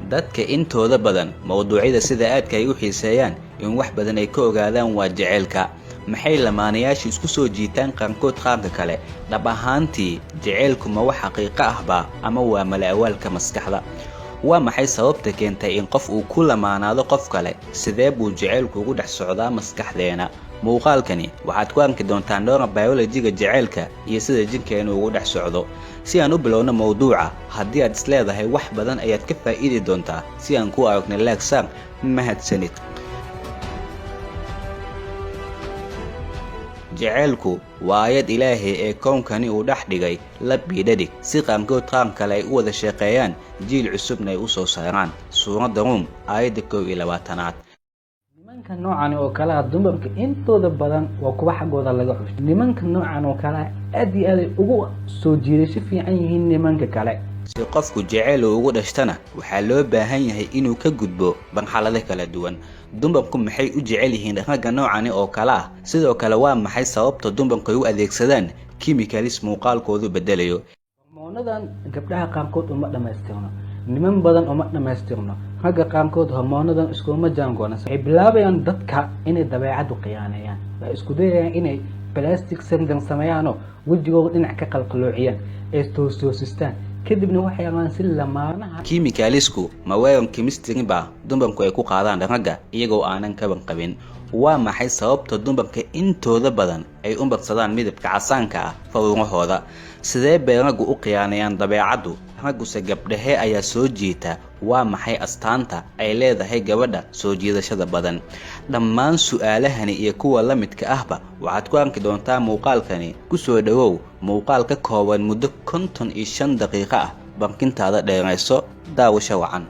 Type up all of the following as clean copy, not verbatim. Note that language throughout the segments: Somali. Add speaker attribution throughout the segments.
Speaker 1: Dadka intooda badan mowduucyada sida aadka ay u xiiseeyaan in wax badan ay ka ogaadaan waa jaceylka. Maxay lamaanayaashu isku soo jiitaan qaarkood qaarka kale? Dhab ahaantii jaceylku ma wax xaqiiqo ahba ama waa mala-awaalka maskaxda? Waa maxay sababta keentay in qof uu ku lamaanaado qof kale? Sidee buu jaceylku ugu dhex socdaa maskaxdeena? Muuqaalkani waxaad ku arki doontaa neurobiology-ga jaceylka iyo sida jinkeenu ugu dhex socdo. Si aan u bilowno mowduuca, haddii aad isleedahay wax badan ayaad ka faa'iidi doontaa, si aan ku aragno like saar. Mahadsanid. Jaceylku waa aayad Ilaahay ee koonkani uu dhex dhigay lab iyo dhadig si qaarkood qaar kale ay u wada shaqeeyaan, jiil cusubna ay u soo saaraan. Suuradda Ruum, aayadda 21aad.
Speaker 2: Nimanka noocan oo kale ah, dumarka intooda badan waa kuwa xaggooda laga xusho. Nimanka noocan oo kale ah aad iyo aad ay ugu soo jiidasho fiican yihiin nimanka kale.
Speaker 1: Si qofku jaceyl uu ugu dhashtana, waxaa loo baahan yahay inuu ka gudbo marxalado kala duwan. Dumarku maxay u jecel yihiin ragga noocani oo kale ah? Sidoo kale, waa maxay sababta dumarku ay u adeegsadaan chemicals muuqaalkoodu bedelayo?
Speaker 2: Hormoonadan gabdhaha qaarkood uma dhamaystirno, niman badan uma dhamaystirno, ragga qaarkood hormoonadan iskuma jaangoona. Waxay bilaabayaan dadka inay dabeecaddu khiyaaneeyaan. Waxay isku dayayaan inay plastic surgery sameeyaanoo wejigooda dhinac ka qalqaloociyaan, ay toostoosistaan, kadibna waxay rabaan si lamaanaha.
Speaker 1: Chemicalsku ma weerar chemistry ba dumarku ay ku qaadaan ragga iyagoo aanan kaban qabin? Waa maxay sababta dumarka intooda badan ay u marsadaan midabka casaanka ah faruurahooda? Sidee bay raggu u khiyaanayaan dabeecaddu? Ragguse gabdhahee ayaa soo jiita? Waa maxay astaanta ay leedahay gabadha soo jiidashada badan? Dhammaan su'aalahani iyo kuwa la midka ahba waxaad ku arki doontaa muuqaalkani. Ku soo dhowow muuqaal ka kooban muddo 55 daqiiqo ah. Barkintaada dheerayso, daawasho wacan.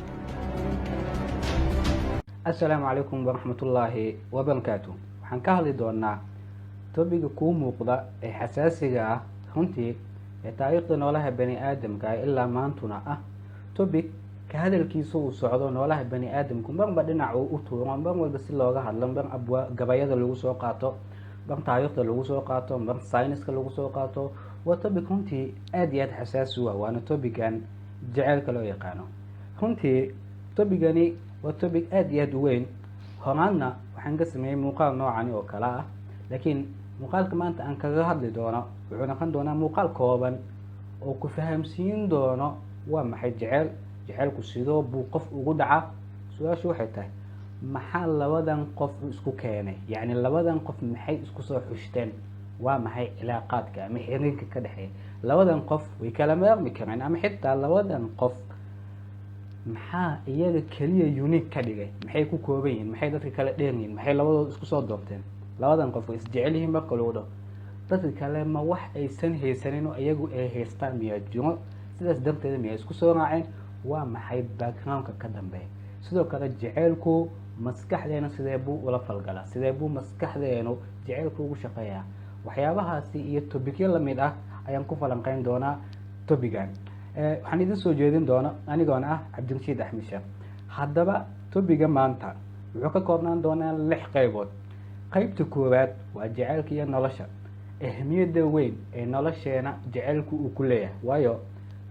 Speaker 2: Assalaamu calaykum waraxmatullaahi wabarakaatu. Waxaan ka hadli doonaa topicga kuu muuqda ee xasaasiga ah runtii, ee taariikhda noolaha bani aadamka ah ilaa maantuna ah topic ka hadalkiisa uu socdo. Noolaha bani aadamku marba dhinac uu u tuuro, mar walba si looga hadlo, mar abwa gabayada lagu soo qaato, mar taariikhda lagu soo qaato, mar sayniska lagu soo qaato. Waa topic runtii aada iyo aada xasaasi u ah, waana topicgan jaceylka loo yaqaano. Runtii topicgani waa topic aada iyo aada u weyn. Horaanna waxaan ka sameeyey muuqaal noocani oo kale ah, laakiin muuqaalka maanta aan kaga hadli doono wuxuu noqon doonaa muuqaal kooban oo ku fahamsiin doono waa maxay jeceyl, jeceylku sidoo buu qof ugu dhaca. Su-aashu waxay tahay, maxaa labadan qof isku keenay? Yacni labadan qof maxay isku soo xushteen? Waa maxay cilaaqaadka ama xiriirka ka dhexeeya labadan qof? Way kala maarmi kareen, ama xitaa labadan qof maxaa iyaga keliya unique ka dhigay? Maxay ku kooban yihiin? Maxay dadka kale dheer yihiin? Maxay labadooda isku soo doorteen? Labadan qof way isjecel yihiin marka lagu dhaho, dadka kale ma wax aysan haysanin oo iyagu ay haystaan miyaa jiro? Sidaas darteeda miyaa isku soo raaceen? Waa maxay backgroundka ka dambeeya? Sidoo kale, jaceylku maskaxdeena sidee buu ula falgalaa? Sidee buu maskaxdeenu jaceylku ugu shaqeeyaa? Waxyaabahaasi iyo topicyo lamid ah ayaan ku falanqeyn doonaa topicgan. Waxaan idin soo jeedin doona anigoona ah Cabdirashiid Axmed Sheekh. Haddaba topicga maanta wuxuu ka koobnaan doonaa lix qaybood. Qaybta koowaad waa jaceylka iyo nolosha, ahmiyadda weyn ee nolosheena jaceylku uu ku leeyahay, waayo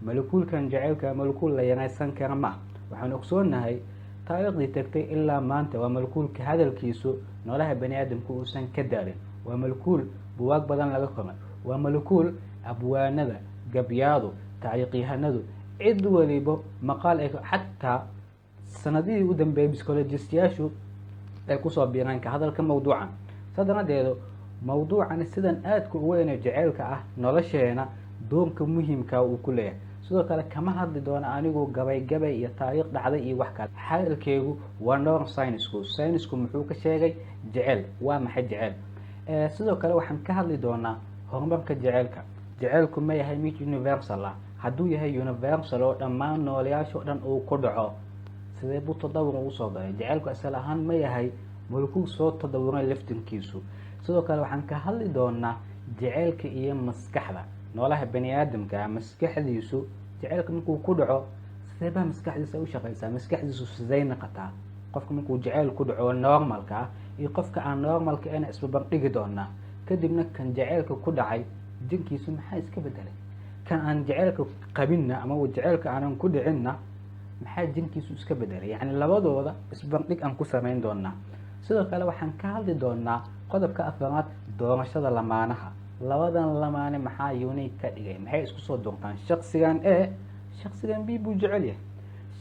Speaker 2: malakuulkan jaceylka malakuul la yaraysan kara ma ah. Waxaan ogsoonahay taariikhdii tagtay ilaa maanta waa malakuulka hadalkiisu noolaha bani aadamku uusan ka daalin, waa malakuul buwaag badan laga qoray, waa malakuul abwaanada, gabyaadu, taariikhyahanadu, cid waliba maqaal ay, xataa sanadihii u dambeeyay psychologistayaashu ay kusoo biireen ka hadalka mawduucan. Saa daradeedu mawduucani sidan aadka u weyn ee jaceylka ah nolosheena doorka muhiimka uu ku leeyahay. Sidoo kale, kama hadli doono anigu gabay gabay iyo taariikh dhacday iyo wax kale. Hadalkeegu waa neuroscienceku. Scienceku muxuu ka sheegay jeceyl? Waa maxay jeceyl? Sidoo kale waxaan ka hadli doonaa horumarka jeceylka. Jeceylku ma yahay mid universal ah? Hadduu yahay universal oo dhammaan noolayaasha o dhan uu ku dhaco, sidee buu tadawur ugu soo galay? Jeceylku asal ahaan ma yahay malkuul soo tadawuray laftinkiisu? Sidoo kale waxaan ka hadli doonaa jeceylka iyo maskaxda noolaha bani aadamka. Maskaxdiisu jeceylka markuu ku dhaco, sidee baa maskaxdiisa u shaqeysaa? Maskaxdiisu sidey naqataa qofka markuu jeceyl ku dhaco normalka ah iyo qofka aan normalka ahna isbabardhigi doonaa. Kadibna kan jeceylka ku dhacay jinkiisu maxaa iska bedelay? Kan aan jeceylka qabinna ama jeceylka aanan ku dhicinna Maxaa jinkiisu iska bedelay? Yacni labadooda isbandhig aan ku samayn doonaa. Sidoo kale waxaan ka hadli doonaa qodobka afaraad, doorashada lamaanaha. Labadan lamaane maxaa unique ka dhigay? Maxay isku soo doortaan? Shaksigan A shaksigan B buu jecel yahay,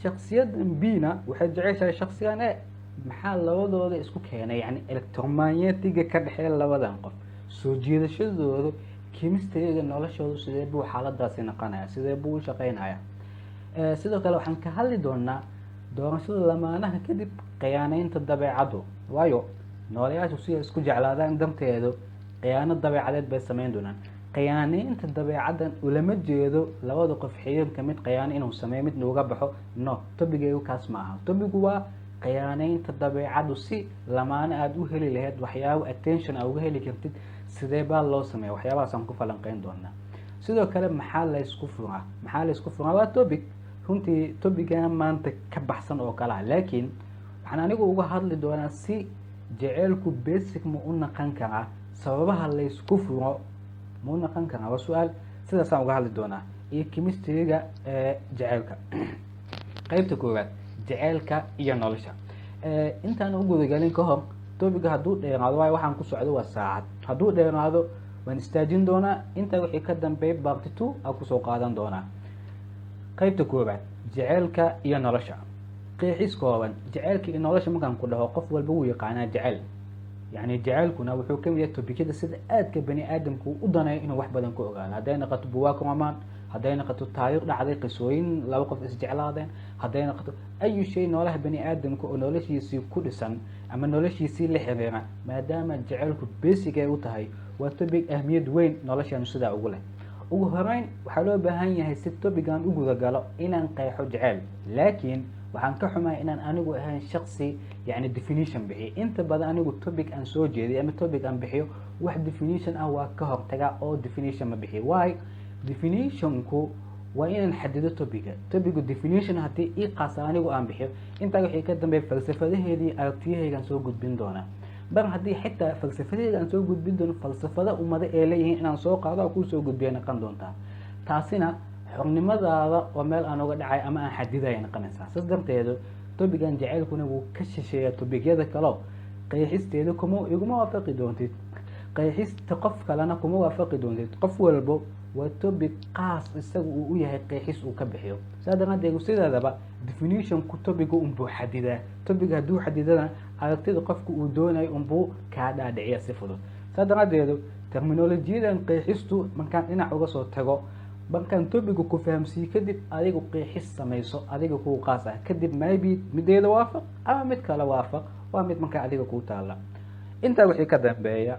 Speaker 2: shaksiyadan B-na waxay jeceshahay shaksigan A. Maxaa labadooda isku keenay? Yani electromagnetic-ga ka dhexeeya labadan qof, soo jiidashadooda, chemistry-ga noloshooda, sidee buu xaaladaasi noqonaya? Sidee buu u shaqeynaya? Sidoo kale waxaan ka hadli doonaa doorashada lamaanaha kadib, khiyaaneynta dabeecaddu. Waayo, noolayaashu si ay isku jeclaadaan darteedu khiyaano dabeecadeed bay sameyn doonaan. Khiyaaneynta dabeecaddan ulama jeedo labada qof xiriirka mid khiyaano inuu sameeyo, midna uga baxo. No, topic-gaygu kaas ma aha. Topic-gu waa khiyaaneynta dabeecaddu si lamaane aada u heli lahayd, waxyaabo attention aa uga heli kartid, sidee baa loo sameeya? Waxyaabahaasaan ku falanqeyn doonaa. Sidoo kale, maxaa laysku furaa? Maxaa laysku furaa waa topic runtii topic-gan maanta ka baxsan oo kale ah, laakiin waxaan anigu uga hadli doonaa si jaceylku basic ma u naqan karaa? Sababaha laysku furo ma u naqan karaa? Waa su-aal. Sidaasaan uga hadli doonaa iyo chemistry-ga ee jaceylka. Qeybta koowaad, jaceylka iyo nolosha. Intaan u gudagelin ka hor topic-ga, hadduu dheeraado, waayo waxaan ku socdo waa saacad, hadduu dheeraado waan istaajin doonaa. Intaa wixii ka dambeeya part 2 aa kusoo qaadan doonaa. Qeybta koowaad, jaceylka iyo nolosha, qeexis kooban. Jaceylka iyo nolosha markaan ku dhaho, qof walba wuu yaqaanaa jaceyl. Yani jaceylkuna wuxuu kamid yahay topic-yada sida aadka bani aadamku u daneeyo inuu wax badan ka ogaado. Hadday noqoto buwaag romaan, hadday noqoto taariikh dhacday, qisooyin laba qof isjeclaadeen, hadday noqoto ayu shay noolaha bani aadamka oo noloshiisii ku dhisan ama noloshiisii la xiriira, maadaama jaceylku basic ay u tahay, waa topic ahmiyad weyn noloshaanu sidaa ugu leh. Ugu horeyn, waxaa loo baahan yahay si topic-gan u gudagalo inaan qeexo jaceyl, laakiin waxaan ka xumahay inaan anigu ahayn shaksi yani definition bixiyo. Inta badan anigu topic aan soo jeediy ama topic aan bixiyo, wax definition ah waa ka hortaga oo definition ma bixiyo. Why? Definition-ku waa inaan xadido topic-ga. Topic-gu definition haddii ii qaasa anigu aan bixiyo, intaa wixii ka dambeeya falsafadaheedii aragtiyahaygaan soo gudbin doonaa. Bar haddii xitaa falsafadeeda aan soo gudbin doono, falsafada ummado ee leeyihiin inaan soo qaado oo kusoo gudbiya noqon doontaa. Taasina xornimadaada oo meel aan uga dhacay ama aan xadidaya noqonaysaa. Saas darteedu topic-gan jaceylkuna wuu ka shisheeyaa topic-yada kaleo. Qeexisteeda kuma iguma waafaqi doontid, qeexista qof kalena kuma waafaqi doontid. Qof walbo waa topic qaas isaga uu u yahay qeexis uu ka bixiyo. Saa daraadeed sideedaba definition-ku topic-ga unbuu xadidaa. Topic-ga hadduu xadidana, aragtida qofka uu doonayo unbuu kaa dhaadhiciya si fudud. Saa daraadeedu terminology-yadan qeexistu markaan dhinac uga soo tago, markaan topic-ga ku fahamsiiye kadib, adigu qeexis samayso adiga kuu qaas ah. Kadib maybe mideeda waafaq ama mid kale waafaq, waa mid markaa adiga kuu taala. Intaa wixii ka dambeeya,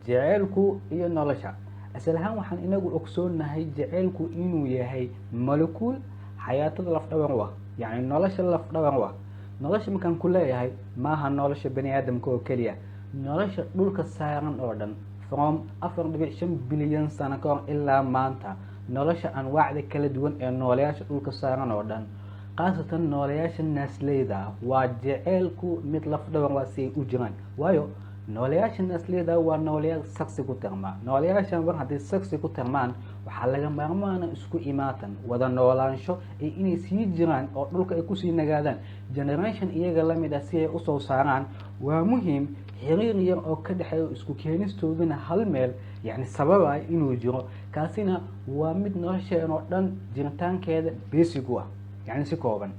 Speaker 2: jaceylku iyo nolosha. Asal ahaan waxaan inagu ogsoonahay jaceylku inuu yahay molecule xayaatada lafdhabar u ah, yacni nolosha lafdhabar u ah. Nolosha markaan ku leeyahay, maaha nolosha bani aadamka oo keliya, nolosha dhulka saaran oo dhan, from 4.5 bilyan sano ka hor ilaa maanta, nolosha anwaacda kala duwan ee nooleyaasha dhulka saaran oo dhan, khaasatan nooleyaasha naasleyda ah, waa jaceylku mid lafdhabar waa si ay u jiraan. Waayo, nooleyaasha naasleyda waa nooleyaal saksi ku tirmaa. Nooleyaashan war hadday saksi ku tirmaan, waxaa laga maarmaana isku imaatan, wada noolaansho iyo inay sii jiraan oo dhulka ay kusii nagaadaan generation iyaga lamid ah si ay usoo saaraan. Waa muhiim xiriir yar oo ka dhexeeyo isku keenistooduna hal meel, yacni sababay inuu jiro. Kaasina waa mid nolosheen oo dhan jiritaankeeda basic u ah. Yacni si kooban,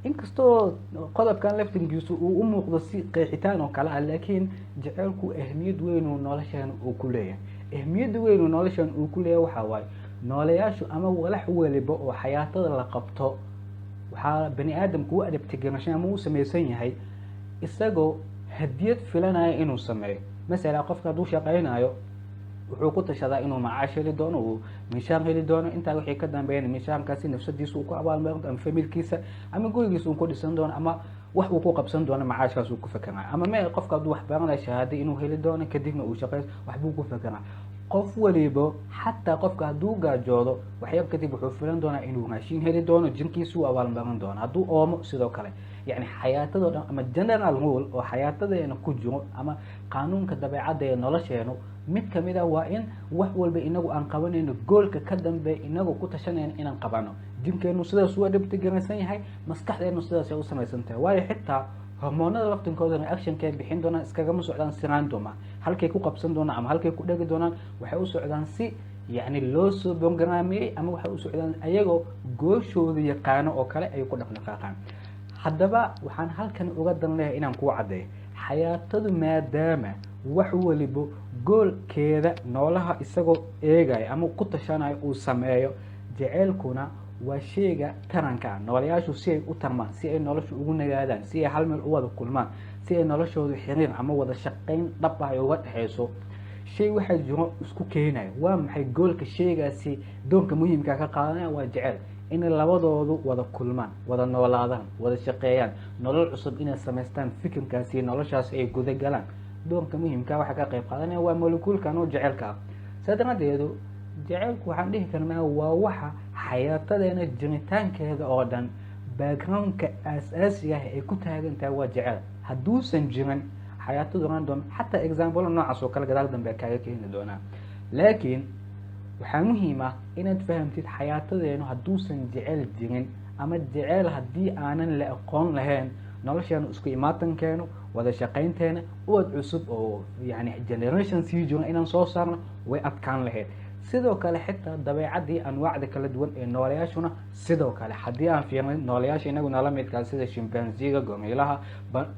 Speaker 2: inkastoo qodobkan laftinkiisu uu u muuqdo si qeexitaan oo kale ah, laakiin jaceylku ahmiyad weynuu noloshan uu ku leeyahay. Ahmiyadda weynuu noloshan uu ku leeyahay waxaa waaye, nooleyaashu ama walax waliba oo xayaatada la qabto, waxaa bani aadamku u adapt-garashay ama u samaysan yahay isagoo hadiyad filanaya inuu sameeyo. Masala, qofka hadduu shaqeynayo, wuxuu ku tashadaa inuu macaash heli doono, uu mishaar heli doono. Intaa wixii ka dambeeyana, mishaarkaasi nafsadiisa uu ku abaalmarin ama family-kiisa ama gurigiisa uu ku dhisan doono ama wax uu ku qabsan doono macaashkaas uu ku fekeraya. Ama mee, qofka hadduu wax baranayo, shahaado inuu heli doono, kadibna uu shaqeys, waxbuu ku fekeraa. Qof waliba, xataa qofka hadduu gaajoodo, waxyar kadib wuxuu filan doonaa inuu raashin heli doono, jirkiisu uu abaalmarin doono. Hadduu oomo, sidoo kale. Yacni xayaatadoo dhan ama general rule oo xayaatadeena ku jiro ama qaanuunka dabeecadda ee nolosheenu mid kamid ah waa in wax walba inagu aan qabanayno goolka ka dambeeya, inagu ku tashanayno inaan qabano. Jirkeenu sidaas u adabtigaraysan yahay, maskaxdeenu sidaasay u samaysan tahay. Waayo, xitaa hormoonada laftinkooda reactionkay bixin doonaan iskagama socdaan si random ah. Halkay ku qabsan doonaan ama halkay ku dhegi doonaan waxay u socdaan si yacni loo soo programiyey, ama waxay u socdaan ayagoo gooshooda yaqaano oo kale ay ku dhaqdhaqaaqaan. Haddaba waxaan halkan uga dan leeyahay inaan kuu caddeeyo xayaatadu, maadaama wax waliba goolkeeda noolaha isagoo eegaya ama ku tashanayo uu sameeyo, jaceylkuna waa sheyga taranka ah. Noolayaashu si ay u tarmaan, si ay nolosha ugu nagaadaan, si ay hal meel u wada kulmaan, si ay noloshoodu xiriir ama wada shaqeyn dhab ah ay uga dhexeyso, shay waxaa jiro isku keenaya. Waa maxay goolka sheygaasi doonka muhiimka ka qaadanaya? Waa jeceyl. Inay labadoodu wada kulmaan, wada noolaadaan, wada shaqeeyaan, nolol cusub inay samaystaan, fikirkaasi noloshaasi ay guda galaan, doonka muhiimka waxa ka qayb qaadanaya waa moleculekan oo jeceylka ah. Saa daradeedu jaceylku waxaan dhihi karnaa waa waxa xayaatadeena jiritaankeeda oo dhan backgroundka aas-aasiga ah ay ku taagan tahay, waa jeceyl. Hadduusan jirin, xayaatadu random. Xataa example noocaas oo kale gadaal dambe kaaga keeni doonaa. Laakiin waxaa muhiim ah inaad fahamtid, xayaatadeenu hadduusan jeceyl jirin ama jeceyl haddii aanan la aqoon lahayn, nolosheenu, isku imaatankeenu, wada shaqaynteena, ubad cusub oo yani generation sii jiro inaan soo saarno way adkaan lahayd. Sidoo kale xitaa dabeecadii anwaacda kala duwan ee noolayaashuna sidoo kale, haddii aan fiirnay noolayaasha inagu nala midkaa sida chimpanzeega, gorillaha,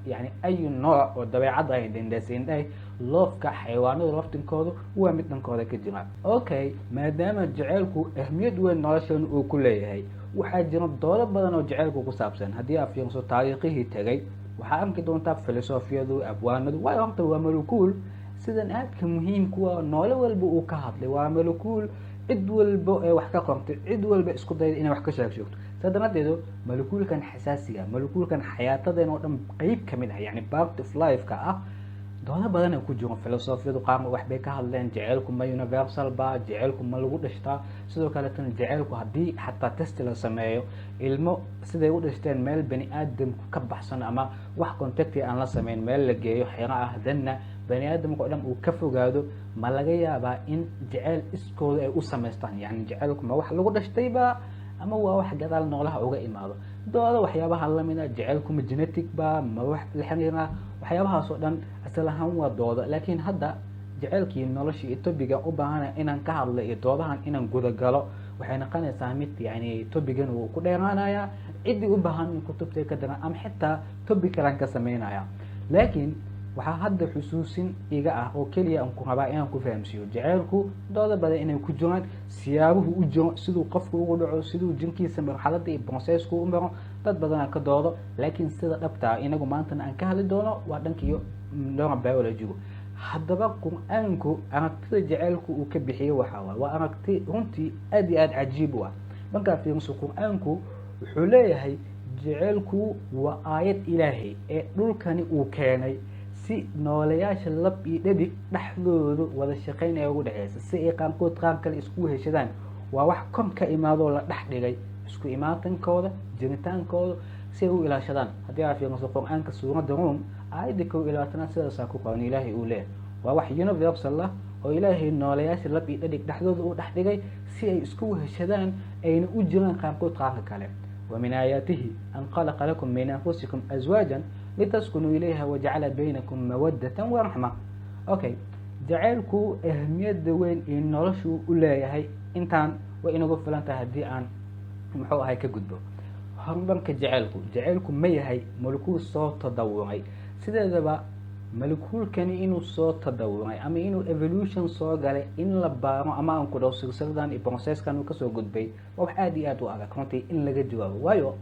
Speaker 2: yani ayu nooc oo dabeecadda ay dhendhees indhahay, loofka xayawaanadu laftinkoodu waa mid dhankooda ka jira. Okay, maadaama jaceylku ahmiyad weyn nolosheenu uu ku leeyahay, waxaa jira doodo badan oo jaceylku ku saabsan. Haddii aad fiirso taariikhihii tegay, waxaa arki doontaa filosofiyadu, abwaanadu. Waayo, horta waa molecule sidan aadka muhiimkuwa noole walba uu ka hadlay, waa molecule cid walba ee wax ka qortay, cid walba isku dayda inay wax ka sheeg sheegto. Saa daradeedu moleculekan xasaasiga, moleculekan xayaatadeen oo dhan qeyb kamid ah, yani part of life-ka ah, doodo badan ay ku jiro. Filosofiyadu qaarna waxbay ka hadleen: jaceylku ma universal ba? Jaceylku ma lagu dhashtaa? Sidoo kaleetana jaceylku haddii xataa test la sameeyo, ilmo siday u dhashteen meel bani aadamku ka baxsan ama wax contacti aan la sameyn meel la geeyo, xero ah, danna bani aadamka o dhan uu ka fogaado, ma laga yaabaa in jaceyl iskooda ay u samaystaan? Yani jaceylku ma wax lagu dhashtayba ama waa wax gadaal noolaha uga imaado? Dooda waxyaabaha lamid a, jaceylku ma genetic ba, ma wax la xiriira? Waxyaabahaas oo dhan asal ahaan waa dooda. Laakiin hadda jaceylkii noloshii iyo topicga u baahana inaan ka hadlo iyo doodahan inaan gudagalo waxay noqonaysaa mid yani topicgan uu ku dheeraanaya. Ciddii u baahan in kutubtay ka daran ama xitaa topic kalaan ka sameynaya. Laakiin waxaa hadda xusuusin iga ah oo keliya aan ku rabaa inaan ku fahamsiiyo jaceylku dooda badan inay ku jiraan, siyaabuhu u jiro, siduu qofku ugu dhaco, siduu jirkiisa marxaladda iyo processku u maro, dad badanaa ka doodo. Laakiin sida dhabtaa inagu maantana aan ka hadli doono waa dhankiyo neurobiologygu. Haddaba Qur-aanku aragtida jaceylku uu ka bixiyey waxaa waay waa aragti runtii aad iyo aada cajiib u ah. Markaa fiiriso, Qur-aanku wuxuu leeyahay jaceylku waa aayad Ilaahay ee dhulkani uu keenay si nooleyaasha lab iyo dhadig dhexdoodu wada shaqeyn ee ugu dhexeysa, si ay qaarkood qaar kale isku heshadaan. Waa wax kon ka imaadoo la dhex dhigay isku imaatankooda, jiritaankooda si ay u ilaashadaan. Haddii aad fiiriso Qur-aanka, suuradda Ruum aayadda 21aad sidaasaa ku qoran. Ilaahay uu leeyahay waa wax universal ah oo Ilaahay nooleyaasha lab iyo dhadig dhexdooda uu dhex dhigay si ay isku heshadaan, ayna u jiraan qaarkood qaarka kale. ومن آياته أن خلق لكم من أنفسكم أزواجا لتسكنوا إليها وجعل بينكم مودة ورحمة. Okay, jaceylku ahmiyadda weyn ee noloshu u leeyahay intaan way inagu filan tahay. Haddii aan muxuu ahay ka gudbo horumarka jaceylku, jaceylku ma yahay molecule soo tadawuray? Sideedaba moleculekani inuu soo tadawuray ama inuu evolution soo galay in la baaro ama aan ku dhaw silsiladan iyo processkan uu kasoo gudbay waa wax aada iyo aada u adag runtii in laga jawaabo. Waayo,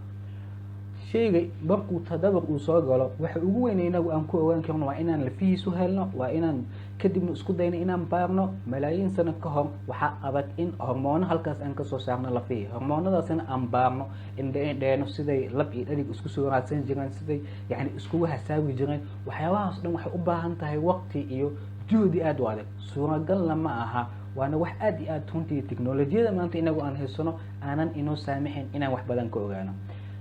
Speaker 2: sheyga markuu tadawur uu soo galo, waxa ugu weyn inagu aan ku ogaan karno waa inaan lafihiisu helno, waa inaan kadibna isku dayno inaan baarno malaayiin sano ka hor. Waxaa adag in hormoono halkaas aan kasoo saarno lafihii, hormoonadaasina aan baarno, indheeno siday lab iyo dhadig isku soo raadsan jireen, siday yani iskugu hasaawi jireen. Waxyaabahaas dhan waxay u baahan tahay waqti iyo juhdi aada u adag, suuragalna ma aha. Waana wax aada iyo aada runtii technolojiyada maanta inagu aan haysano aanan inoo saamixin inaan wax badan ka ogaano.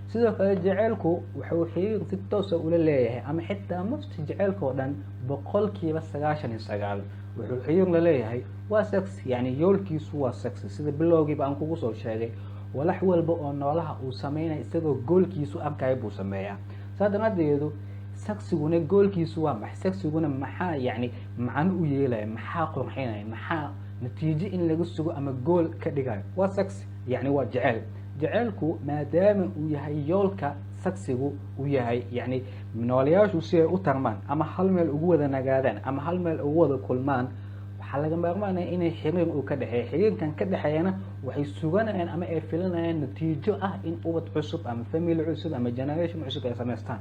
Speaker 2: Sidoo kale jaceylku wuxuu xiriir si toosa ula leeyahay, ama xitaa mafti jaceylka oo dhan 99% wuxuu xiriir la leeyahay waa sex. Yani yoolkiisu waa sex. Sida bilowgiiba aan kugu soo sheegay, walax walba oo noolaha uu sameynaya isagoo goalkiisu arkaya buu sameeyaa. Saa daraadeedu sexiguna goalkiisu waa maxay? Sexiguna maxaa yani macno u yeelaya? Maxaa qurxinaya? Maxaa natiijo in laga sugo ama goal ka dhigayo? Waa sex, yani waa jeceyl. Jaceylku maadaama uu yahay yoolka sexigu uu yahay, yani noolayaashu si ay u tarmaan ama hal meel ugu wada nagaadaan ama hal meel ugu wada kulmaan, waxaa laga maarmaanaya inay xiriir uu ka dhexeeya. Xiriirkan ka dhexeeyana waxay suganayaan ama ay filanayaan natiijo ah in ubad cusub ama family cusub ama generation cusub ay samaystaan.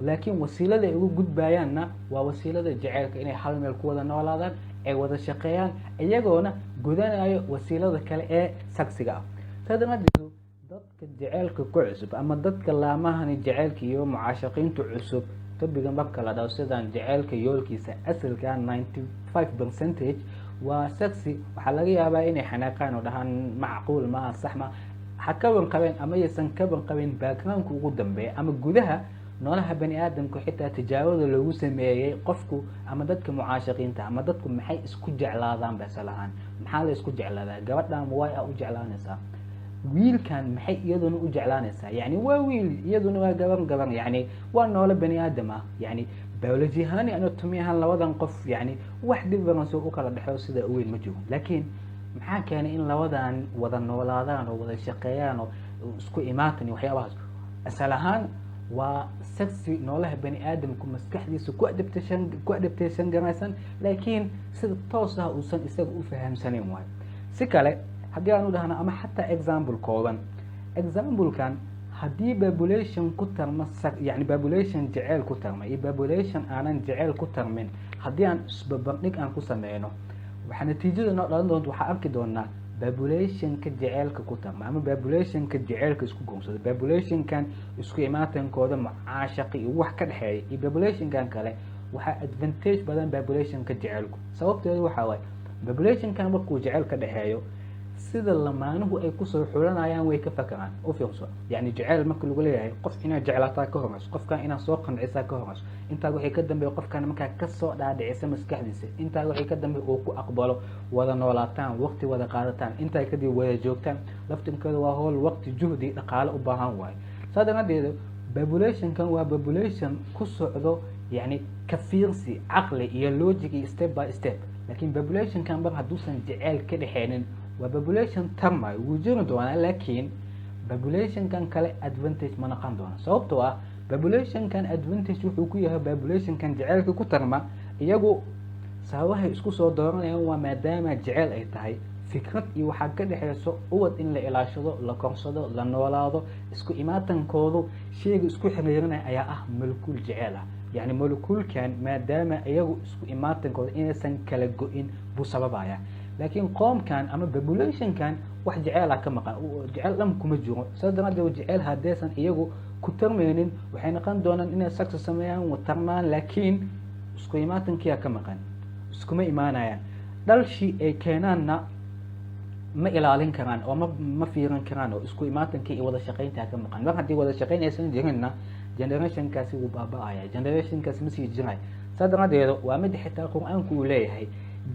Speaker 2: Laakiin wasiilada ay ugu gudbayaanna waa wasiilada jaceylka, inay hal meel ku wada noolaadaan, ay wada shaqeeyaan, iyagoona gudanayo wasiilada kale ee sexiga ah. Saa daraadeed dadka jaceylka ku cusub ama dadka laamahani jaceylka iyo mucaashaqiinta cusub, topiga marka la dhaho sidan jaceylka yoolkiisa asalka 95% waa sexy, waxaa laga yaabaa inay xanaaqaan oo dhahaan macquul maaha, sax ma ha kaban qabeen ama yaysan kaban qabin. Backgroundka ugu dambeeya ama gudaha noolaha bani aadamku, xitaa tijaabada loogu sameeyey qofku ama dadka mucaashaqiinta ama dadku maxay isku jeclaadaan, basal ahaan maxaa la isku jeclaadaa? Gabadhan way a u jeclaanaysaa wiilkan, maxay iyaduna u jeclaanaysaa? Yani waa wiil, iyaduna waa gabar gabar, yani waa noole bani aadam ah. Yani biology ahaan iyo anatomy ahaan labadan qof yani wax difference u kala dhexeeyo sida u weyn ma jiro. Laakiin maxaa keenay in labadan wada noolaadaan oo wada shaqeeyaan oo isku imaatan iyo waxyaabahaas? Asal ahaan waa sexy, noolaha bani aadamku maskaxdiisa ku adaptation garaysan, laakiin sida toos ah uusan isaga u fahamsanayn waayo. Si kale haddii aan u dhahno ama xataa example kooban, examplekan haddii population ku tarma, yani population jeceyl ku tarma iyo population aanan jeceyl ku tarmin, haddii aan isbabardhig aan ku sameyno, waxaa natiijada noo dhalan doonta, waxaa arki doonaa populationka jeceylka ku tarma ama populationka jeceylka isku guursada, populationkan isku imaatankooda mucaashaqi iyo wax ka dhexeeya iyo populationkan kale, waxaa advantage badan populationka jeceylku. Sababteedu waxaa waaye, populationkan markuu jeceyl ka dhexeeyo, sida lamaanuhu ay kusoo xulanayaan way ka fakaraan. U fiirso, yani jeceyl marka lagu leeyahay, qof inaad jeclaataa ka horeyso, qofkan inaad soo qancisaa ka horeyso. Intaa wixii ka dambeeya, qofkan markaa kasoo dhaadhicisa maskaxdiisa, intaa wixii ka dambeeya uu ku aqbalo, wada noolaataan, waqti wada qaadataan, intaa kadib wada joogtaan, laftinkeeda waa howl waqti, juhdi, dhaqaale u baahan waayo. Saa daraadeed populationkan waa population ku socdo yani ka fiirsi, caqli iyo logic iyo step by step. Laakiin populationkan bar hadduusan jeceyl ka dhexeynin, waa population tarmay, wuu jiri doonaa, laakiin populationkan kale advantage ma noqon doono. Sababtoo ah populationkan advantage wuxuu ku yahay populationkan jeceylka ku tarma, iyagu sababahay isku soo dooranayaan waa maadaama jeceyl ay tahay, fikrad iyo waxaa ka dhexeyso ubad in la ilaashado, la korsado, la noolaado. Isku imaatankoodu sheyga isku xiriirinaya ayaa ah molecule jeceyl ah. Yani moleculekan maadaama iyagu isku imaatankooda inaysan kala go-in buu sababaya. Laakiin qoomkan ama populationkan wax jeceyla ka maqan, jeceyl dhan kuma jiro. Saas daraadeed jeceyl haddaysan iyagu ku tarmaynin, waxay noqon doonaan inay sex sameeyaan, tarmaan, laakiin isku imaatankiyaa ka maqan, iskuma imaanayaan. Dhalshii ay keenaanna ma ilaalin karaan oo ma fiirin karaan, oo isku imaatankii iyo wada shaqayntaa ka maqan. Mar haddii wada shaqayn aysan jirinna, generationkaasi wuu baaba-aya, generationkaasi ma sii jiray. Saa daraadeed waa mid xitaa Qur-aanku uu leeyahay,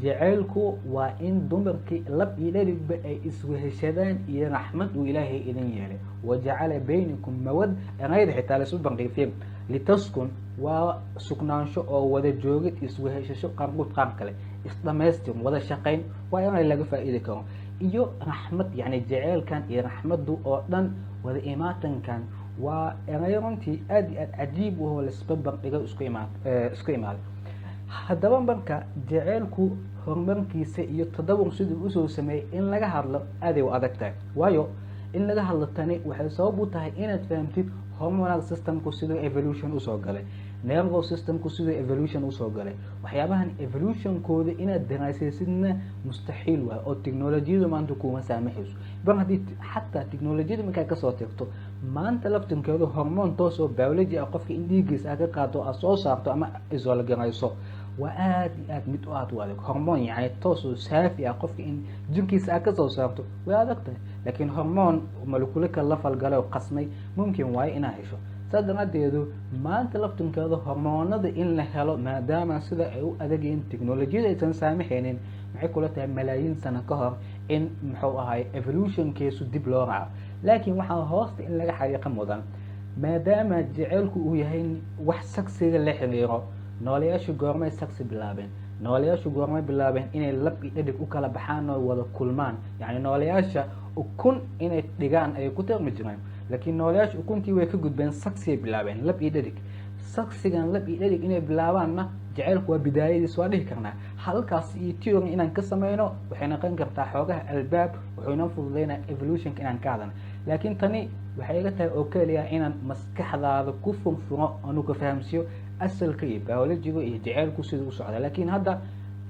Speaker 2: jaceylku waa in dumarkii lab iyo dhadigba ay isweheshadaan iyo raxmad uu Ilaahay idin yeelay. Wajacala baynakum mawad, erayda xitaa laisu bandhigay fiir. Litaskun waa sugnaansho oo wada joogid, isweheshasho, qaarkood qaar kale isdhamaystir, wada shaqayn, waa eray laga faa'iidi karo, iyo raxmad. Yani jaceylkan iyo raxmaddu oo dhan wada imaatankan waa eray runtii aada iyo aad cajiib u oo laisbarbardhigo, isku imaaday. Haddaba marka jaceylku horumarkiisa iyo tadawur siduu usoo sameeyey in laga hadlo aaday u adag tahay. Waayo, in laga hadlo tani waxay sabab u tahay inaad fahamtid hormonal systemku siduu evolution usoo galay, nervous systemku siduu evolution usoo galay. Waxyaabahan evolutionkooda inaad daraasaysidna mustaxiil waay, oo technolojiyadu maanta kuma saamaxayso. Bar haddii xataa technolojiyada markaa kasoo tagto, maanta laftinkeedu hormoon toos oo biology ah qofka in dhiiggiisa aad ka qaado, aad soo saarto ama isolgarayso. Waa aad iyo aad mid aad u adag. Hormoon yani toos oo saafi ah qofka in jirkiisa aad kasoo saarto way adag tahay, laakiin hormoon molecule kale la falgalay oo qasmay mumkin waayo inaad hesho. Saas daraadeedu maanta laftinkeeda hormoonada in la helo, maadaama sida ay u adagyihiin, technolojiyada aysan saamaxaynin, maxay kula tahay malaayiin sano ka hor in muxuu ahay evolutionkeesu dib loo raaco? Laakiin waxaa hoosta in laga xariiqa mudan, maadaama jaceylku uu yahay wax saksiga la xiriiro, noolayaashu goormay saksi bilaabeen? Noolayaashu goormay bilaabeen inay lab iyo dhadig u kala baxaan oo wada kulmaan? Yacni noolayaasha ukun inay dhigaan ayay ku tarmi jireen, laakiin noolayaasha ukuntii way ka gudbeen, saksiyay bilaabeen, lab iyo dhadig. Saksigan lab iyo dhadig inay bilaabaanna jaceylku waa bidaayadiis, waa dhihi karnaa. Halkaas iyo theory inaan ka sameyno waxay noqon kartaa xoogaha albaab, wuxuu inoo fududeynaa evolutionka inaan ka hadalno. Laakiin tani waxay iga tahay oo keliya inaan maskaxdaada ku furfuro, anu ka fahamsiiyo asalka iyo biologyga iyo jaceylku siduu u socda. Laakiin hadda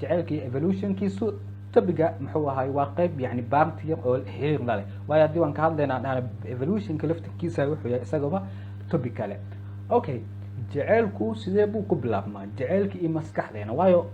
Speaker 2: jaceylka iyo evolutionkiisu topiga muxuu ahay waa qeyb, yani part yar oo xiriir la leh waayo. Haddii waan ka hadlaynaa dhahna evolutionka laftirkiisa wuxuu yahay isagaba topic kale. Okay, jaceylku sidee buu ku bilaabmaa? Jaceylka iyo maskaxdeena, waayo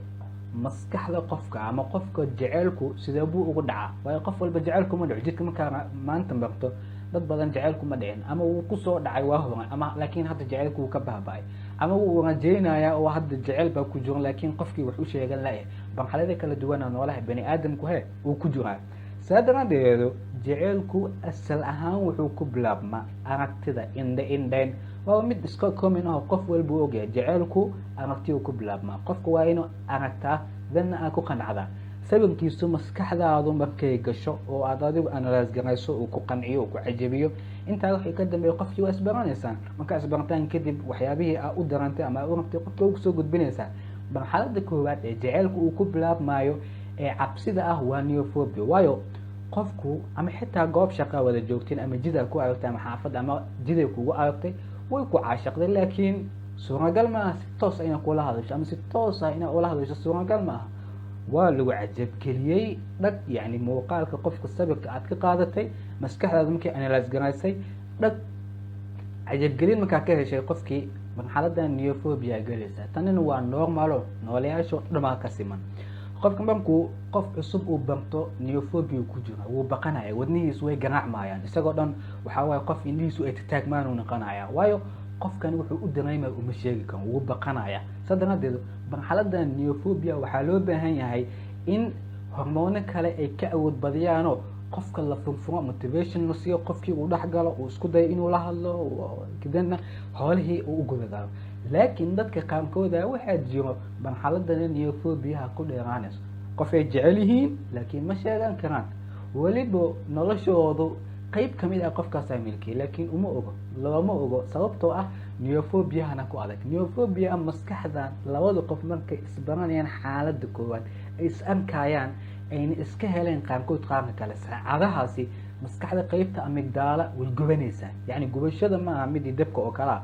Speaker 2: maskaxda qofka ama qofka jaceylku sidee buu ugu dhacaa? Waayo qof walba jaceylku ma dhaco. Jidka markaa maanta marto, dad badan jaceylku ma dhicin, ama wuu kusoo dhacay waa horan, ama laakiin hadda jaceylku wuu ka baaba-ay, ama wuu rajeynayaa oo hadda jaceyl baa ku jiro, laakiin qofkii wax u sheegan la-eh. Marxalada kala duwana noolaha bani aadamku he uu ku jiraa. Saa daraadeedu jaceylku asal ahaan wuxuu ku bilaabmaa aragtida, indha indhayn. Waa mid iska common ah oo qof walba u ogyahay. Jaceylku aragtiyu ku bilaabmaa. Qofka waa inuu aragtaa, danna aad ku qanacdaa. Sawirkiisu maskaxdaadu markay gasho oo aad adigu analyse garayso, uu ku qanciyo, uu ku cajabiyo, intaa wixii ka dambeeya qofkii waa isbaranaysaan. Markaa isbarataan kadib, waxyaabihii aa u darantay ama aa u rabtay qofka u kusoo gudbinaysaa. Marxalada koowaad ee jaceylku uu ku bilaabmaayo ee cabsida ah waa neophobia. Waayo qofku ama xitaa goob shaqaa wada joogteen, ama jid aa ku aragtay, ama xaafad ama jiday kugu aragtay, way ku caashaqday, laakiin suuragal ma aha si toos ah inaad kula hadasho, ama si toos ah inaad ula hadasho suuragal ma aha. Waa lagu cajabgeliyey dhag, yacni muuqaalka qofka sawirka aad ka qaadatay, maskaxdaada markay analyse garaysay dhag, cajabgelin markaa ka heshay qofkii, marxaladan neophobia gelaysaa. Tanina waa normal oo noolayaasho dhamaa ka siman. Qofka markuu qof cusub uu barto, neophobia ku jira, wuu baqanaya, wadnihiisu way garaacmayaan, isagoo dhan waxaa waaye qof indhihiisu ay tataagmaan uu noqonaya. Waayo qofkani wuxuu u dareemaya uma sheegi karo, wuu baqanaya. Saa daraadeed marxaladan neophobia waxaa loo baahan yahay in hormoono kale ay ka awood badiyaanoo qofka la furfuro, motivation la siiyo, qofkii uu dhex galo, uu isku dayo inuu la hadlo, kadibna hoolihii uu u gudagalo. Laakiin dadka qaarkooda waxaa jiro marxaladani neophobiaha ku dheeraanayso. Qof ay jecel yihiin laakiin ma sheegan karaan. Weliba noloshoodu qeyb kamid ah qofkaasaa milkiyay, laakiin uma ogo, looma ogo, sababtoo ah neophobiahana ku adag. Neophobia maskaxda labada qof markay isbaranayaan, xaalada koowaad ay is arkayaan, ayna iska heleen qaarkood qaarka kale, saacadahaasi maskaxda qeybta amygdala way gubanaysaa. Yacni gubashada ma aha midii dabka oo kale ah,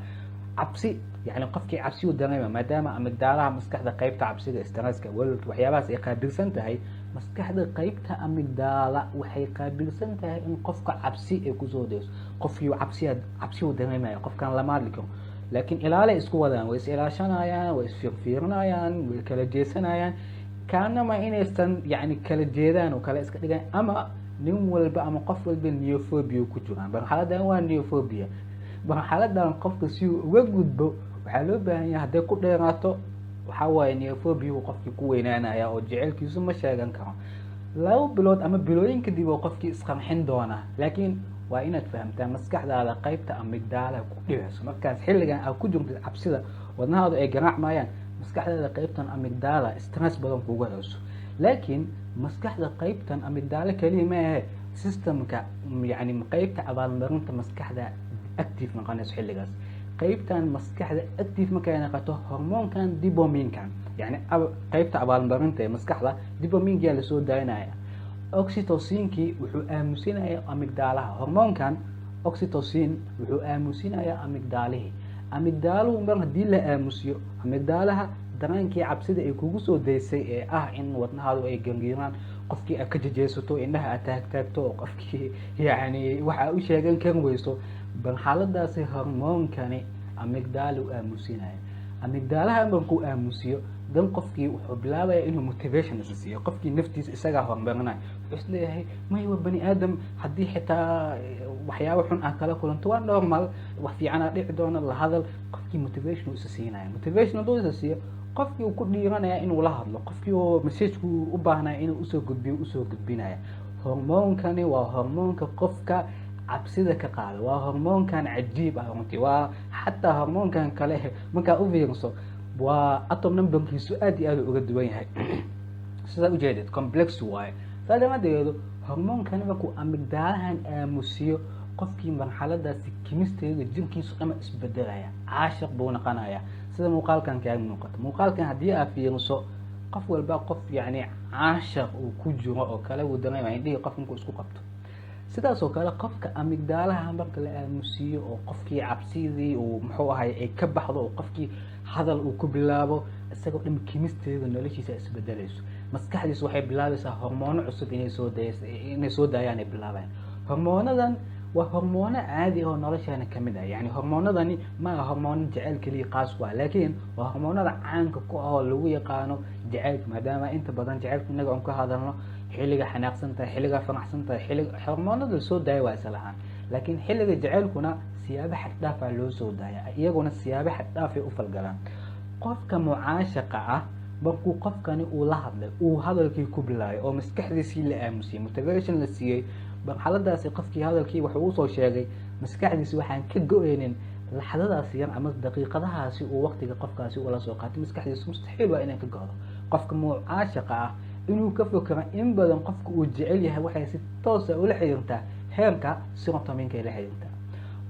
Speaker 2: cabsi, yani qofkii cabsi u dareema, maadaama amygdalaha maskaxda qeybta cabsida, stresska, walwalka, waxyaabahaas ay qaabilsan tahay. Maskaxda qeybta amygdala waxay qaabilsan tahay in qofka cabsi ay kusoo dayso. Qofkii cabsiya cabsi uu dareemaya, qofkan lama hadli karo, laakiin ilaalay isku wadaan, way is ilaashanayaan, way isfiirfiirinayaan, way kala jeesanayaan, kaanama inaysan yani kala jeedaan oo kale iska dhigaan, ama nin walba ama qof walba neophobia ku jiraan. Marxaladan waa neophobia. Marxaladan qofka si uu uga gudbo waxaa loo baahan yahay, hadday ku dheeraato waxaa waaye neophobia uu qofkii ku weynaanaya oo jecelkiisu ma sheegan karo. 2 bilood ama bilooyin kadib oo qofkii isqarxin doonaa. Laakiin waa inaad fahamtaa maskaxdaada qeybta amygdala ku dhibeyso markaas xilligan aad ku jirtid cabsida, wadnahaadu ay garaacmayaan, maskaxdaada qeybtan amygdala stress badan kuga hayso. Laakiin maskaxda qeybtan amygdala keliya ma ahe, systemka yani qeybta abaalmarinta maskaxda active noqonayso xilligaas. Qeybtan maskaxda active markay noqoto, hormoonkan dopaminkan, yani qeybta abaalmarinta ee maskaxda dopaminkia lasoo daynaya. Oxytocinkii wuxuu aamusinaya amygdalaha. Hormoonkan oxytocin wuxuu aamusinayaa amygdalihii. Amygdaluhu mar haddii la aamusiyo, amygdalaha dareenkii cabsida ay kugu soo daysay ee ah in wadnahaadu ay gangiiraan, qofkii aad ka jejeysato, indhaha aad taagtaagto, oo qofkii yani waxa u sheegan kari weyso, marxaladaasi hormoonkani amygdala u aamusinaya. Amygdalaha markuu aamusiyo, Dan qofkii wuxuu bilaabaya inuu motivation isa siiyo. Qofkii naftiisa isagaa horumarinaya. Wuxuu isleeyahay, may, waa bani aadam, haddii xitaa waxyaabo xun ah kala kulanto waa normal, wax fiicanaa dhici doona, la hadal. Qofkii motivation uu isa siinaya. Motivation hadduu isa siiyo, qofkii uu ku dhiiranaya inuu la hadlo, qofkii oo message-ku u baahnaya inuu usoo gudbiyo, usoo gudbinaya. Hormoonkani waa hormoonka qofka cabsida ka qaada. Waa hormoonkan cajiib ah runtii. Waa xataa hormoonkan kale markaa u fiirso, waa atom number-kiisu aad iyo aad uga duwan yahay. Sidaa ujeedid, complex waaye. Saa daraaddeedu hormoonkani markuu amygdala-han aamusiyo, qofkii marxaladaasi chemistry-ga jirkiisu dhama isbedelaya, caashiq buu noqonaya. Sida muuqaalkan kaaga muuqato, muuqaalkan haddii aad fiiriso, qof walba qof yacni caashiq uu ku jiro oo kale wuu dareemaya, indhihii qof markuu isku qabto. Sidaas oo kale qofka amygdala-ha marka la aamusiiyo oo qofkii cabsidii uu muxuu ahay ay ka baxdo oo qofkii hadal uu ku bilaabo, isagoo dhan chemistry-ga noloshiisa isbedelayso. Maskaxdiisu waxay bilaabaysaa hormoono cusub inay soo daayaan ay bilaabayaan. Hormoonadan waa hormoono caadi oo noloshaana kamid ah. Yani hormoonadani ma aha hormoono jaceyl keliya qaas ku ah, laakiin waa hormoonada caanka ku ah oo lagu yaqaano jaceylka, maadaama inta badan jaceylka innaga aan ka hadalno. Xilliga xanaaqsan tahay, xilliga faraxsan tahay, xilliga hormoonada lasoo daaya waa isla lahaan, laakiin xilliga jaceylkuna siyaabo xad dhaafaa loo soo daaya, iyaguna siyaabo xad dhaafay u falgalaan. Qofka mucaashaqa ah markuu qofkani uu la hadlay, uu hadalkii ku bilaabay oo maskaxdiisii la aamusiyey, motivation la siiyey, marxaladaasi qofkii hadalkii wuxuu usoo sheegay, maskaxdiisi waxaan ka go-eynin laxdadaasi yar ama daqiiqadahaasi uu waqtiga qofkaasi ula soo qaatay. Maskaxdiisu mustaxiil waa inay ka go-do. Qofka mucaashaqa ah inuu ka fekero in badan qofka uu jecel yahay waxay si toosa ula xiriirtaa heerka serotonin-ka ay la xiriirtaa.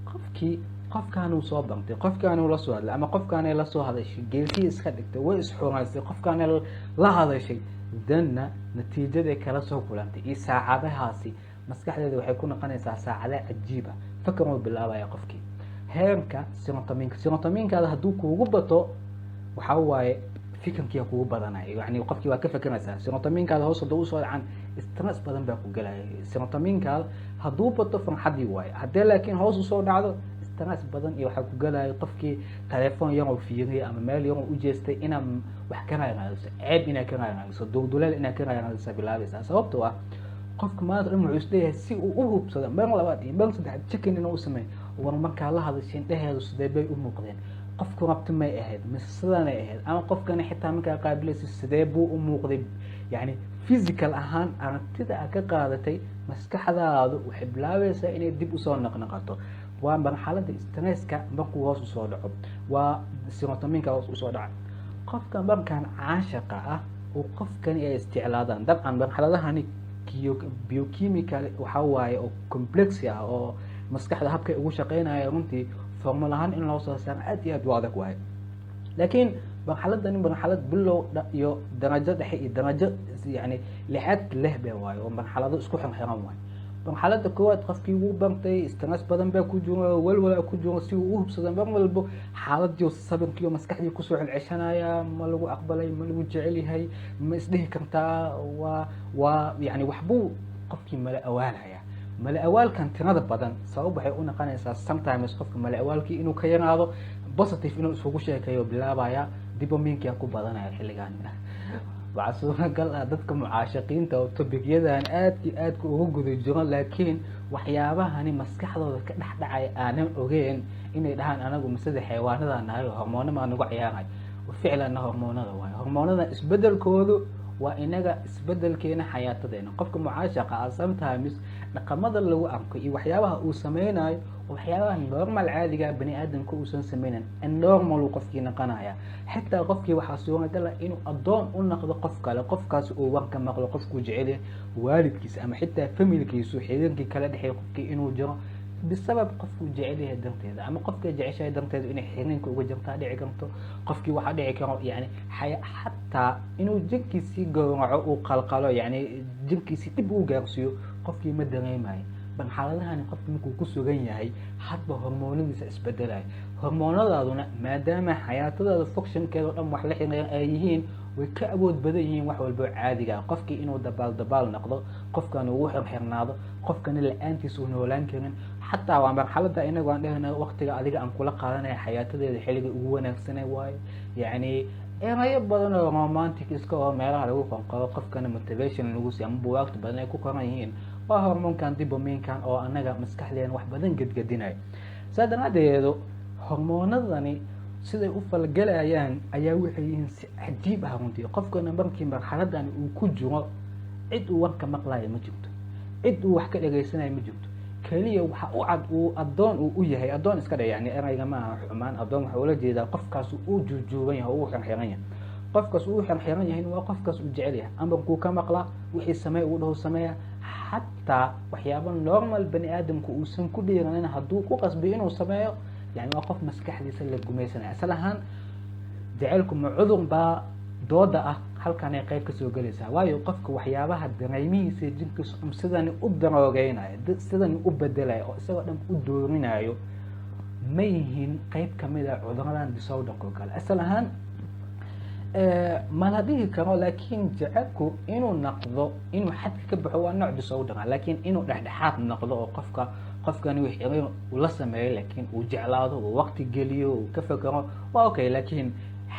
Speaker 2: Qofkii qofkaanuu soo bantay, qofkaanuu la soo hadlay ama qofkaanay la soo hadashay, geesihii iska dhigtay, way isxuraysay, qofkaanay la hadashay, danna natiijaday kala soo kulantay iyo saacadahaasi maskaxdeeda waxay ku noqonaysaa saacada cajiiba. Fakar uu bilaabaya qofkii. Heerka serotonin-ka, serotonin-kaada hadduu kuugu bato, waxaa waaye fikirkiia kugu badanaya. Yani qofkii waa ka fekeraysaa. Serotonin-kaada hoos hadduu usoo dhacan, stress badan baa ku gelaya. Serotonin-kaada hadduu bato, farxadii waaye. Haddii laakiin hoos usoo dhacdo, stress badan iyo waxaa ku gelaya. Qofkii telefoon yaroo fiiriyay ama meel yaroo ujeestay, inaad wax ka raaraadiso, ceeb inaad ka raaraadiso, dulduleel inaad ka raaraadiso bilaabaysaa. Sababtoo ah qofka maanta dhan wuxuu isleeyahay si uu u hubsado mar labaad iyo mar saddexaad checking inuu u sameeyo: war, markaa la hadashay indhaheedu sidee bay u muuqdeen? Qofku rabti may ahayd mise sidanay ahayd? Ama qofkani xitaa markaa qaabilaysa sidee buu u muuqday? Yani physical ahaan aragtida aad ka qaadatay, maskaxdaadu waxay bilaabaysaa inay dib usoo naqnaqato. Waa marxalada stress-ka markuu hoos usoo dhaco, waa serotonin-ka hoos usoo dhaca. Qofka markaan caashaqa ah oo qofkani ay isjeclaadaan, dabcan marxaladahani biochemical waxaa waaye oo complex ah oo maskaxda habkay ugu shaqeynaya, runtii formal ahaan in loo soo saaro aad iyo aad u adag waaye. Laakiin marxaladani marxalad bilow iyo darajo dhexe iyo darajo yani lixaad leh be waayo, oo marxalado isku xirxiran waayo. Marxalada koowaad qofkii wuu bartay, stress badan baa ku jiro, walwala ku jiro, si uu u hubsado mar walbo xaaladii sabirkiiyo maskaxdii kusoo celceshanaya: ma lagu aqbalay? Ma lagu jecel yahay? Ma isdhihi kartaa? Waa yani waxbuu qofkii mala awaalaya. Mala awaalkan tirada badan sabab waxay u noqonaysaa sometimes qofka mala awaalkii inuu ka yaraado, positive inuu isugu sheekeeyo bilaabaya, dopamine-kia ku badanaya. Xilligan waxaa suuragal ah dadka mucaashaqiinta oo topic-yadan aadki aadka ugu guda jiro, laakiin waxyaabahani maskaxdooda ka dhex dhacay aanan ogeyn, inay dhahaan anagu masida xayawaanada nahay oo hormoona maa nagu ciyaaray. Ficlanna hormoonada waayo. Hormoonada isbedelkoodu waa inaga isbedelkeena xayaatadeena. Qofka mucaashaqa ah sometimes dhaqamada lagu arko iyo waxyaabaha uu sameynayo, waxyaabaha normal caadiga bani aadamka uusan sameynan, normal uu qofkii noqonaya. Xitaa qofkii waxaa suuragal ah inuu addoon u noqdo qof kale, qofkaas uu warka maqlo, qofkuu jecel yahay, waalidkiisa ama xitaa family-kiisu, xiriirkii kala dhexeeya qofkii inuu jiro bisabab qofkuu jecel yahay darteeda ama qofkay jeceshahay darteeda inay xiriirka uga jirtaa dhici karto. Qofkii waxaa dhici karo yani xataa inuu jirkiisii gowraco, uu qalqalo, yani jirkiisii dhib uu gaarsiiyo, qofkii ma dareemayo. Marxaladahani qofki markuu ku sugan yahay, hadba hormoonadiisa isbedelaya. Hormoonadaaduna maadaama xayaatadaada function-keeda o dhan wax la xiriira ay yihiin, way ka awood badan yihiin wax walbo caadiga ah. Qofkii inuu dabaal dabaal noqdo, qofkan uu xirxirnaado, qofkani la-aantiis uu noolaan karin. Xataa waa marxalada inagu aan dhehna waqtiga adiga aan kula qaadanaya xayaatadeeda xilliga ugu wanaagsana waayo. Yacni Erayo badan oo romantic iska oo meelaha lagu qonqoro, qofkana motivation lagu siiyo ama buwaagta badan ay ku qoran yihiin, waa hormoonkan dopamine-kan oo anaga maskaxdeena wax badan gedgedinayo. Saa daraadeedu hormoonadani siday u falgelayaan ayaa waxay yihiin si cajiib ah runtii. Qofkana markii marxaladan uu ku jiro, cid uu warka maqlayo ma jirto, cid uu wax ka dhegaysanayo ma jirto. Keliya waxa u cad uu addoon uu u yahay. Addoon iska dhe, yani erayga ma aha xumaan. Addoon waxa ula jeedaa qofkaas uu juujuuban yahay oo uu xirxiran yahay. Qofkaas uu xirxiran yahay waa qofkaas uu jecel yahay. Amarkuu ka maqlaa, wixii sameey uu dhaho sameeya. Xataa waxyaaba normal bani aadamku uusan ku dhiiranin hadduu ku qasbiyo inuu sameeyo, yani waa qof maskaxdiisa la gumaysanaya. Asal ahaan jaceylku ma cudur baa? Dooda ah halkanay qayb kasoo gelaysaa, waayo qofka waxyaabaha dareemihiisa, jirkiisa sidani u daroogeynayo, sidani u bedelayo oo isagoo dhan u doorinayo, ma yihiin qeyb kamid a cuduradan disorderka oo kale? Asal ahaan ma la dhihi karo, laakiin jaceylku inuu noqdo, inuu xadka ka baxo waa nooc disorder ah, laakiin inuu dhexdhexaad noqdo oo qofka qofkani wix xiriir ula sameeyo, laakiin uu jeclaado, uu waqti geliyo, uu ka fekero, waa okay. Laakiin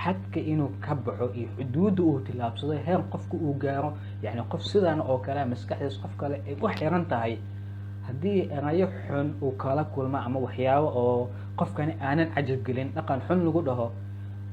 Speaker 2: xadka inuu ka baxo iyo xuduudda uu tillaabsado, heer qofka uu gaaro, yani qof sidan oo kale maskaxdiis qof kale ay u xiran tahay, haddii erayo xun uu kala kulmo ama waxyaabo oo qofkani aanan cajab gelin, dhaqan xun lagu dhaho,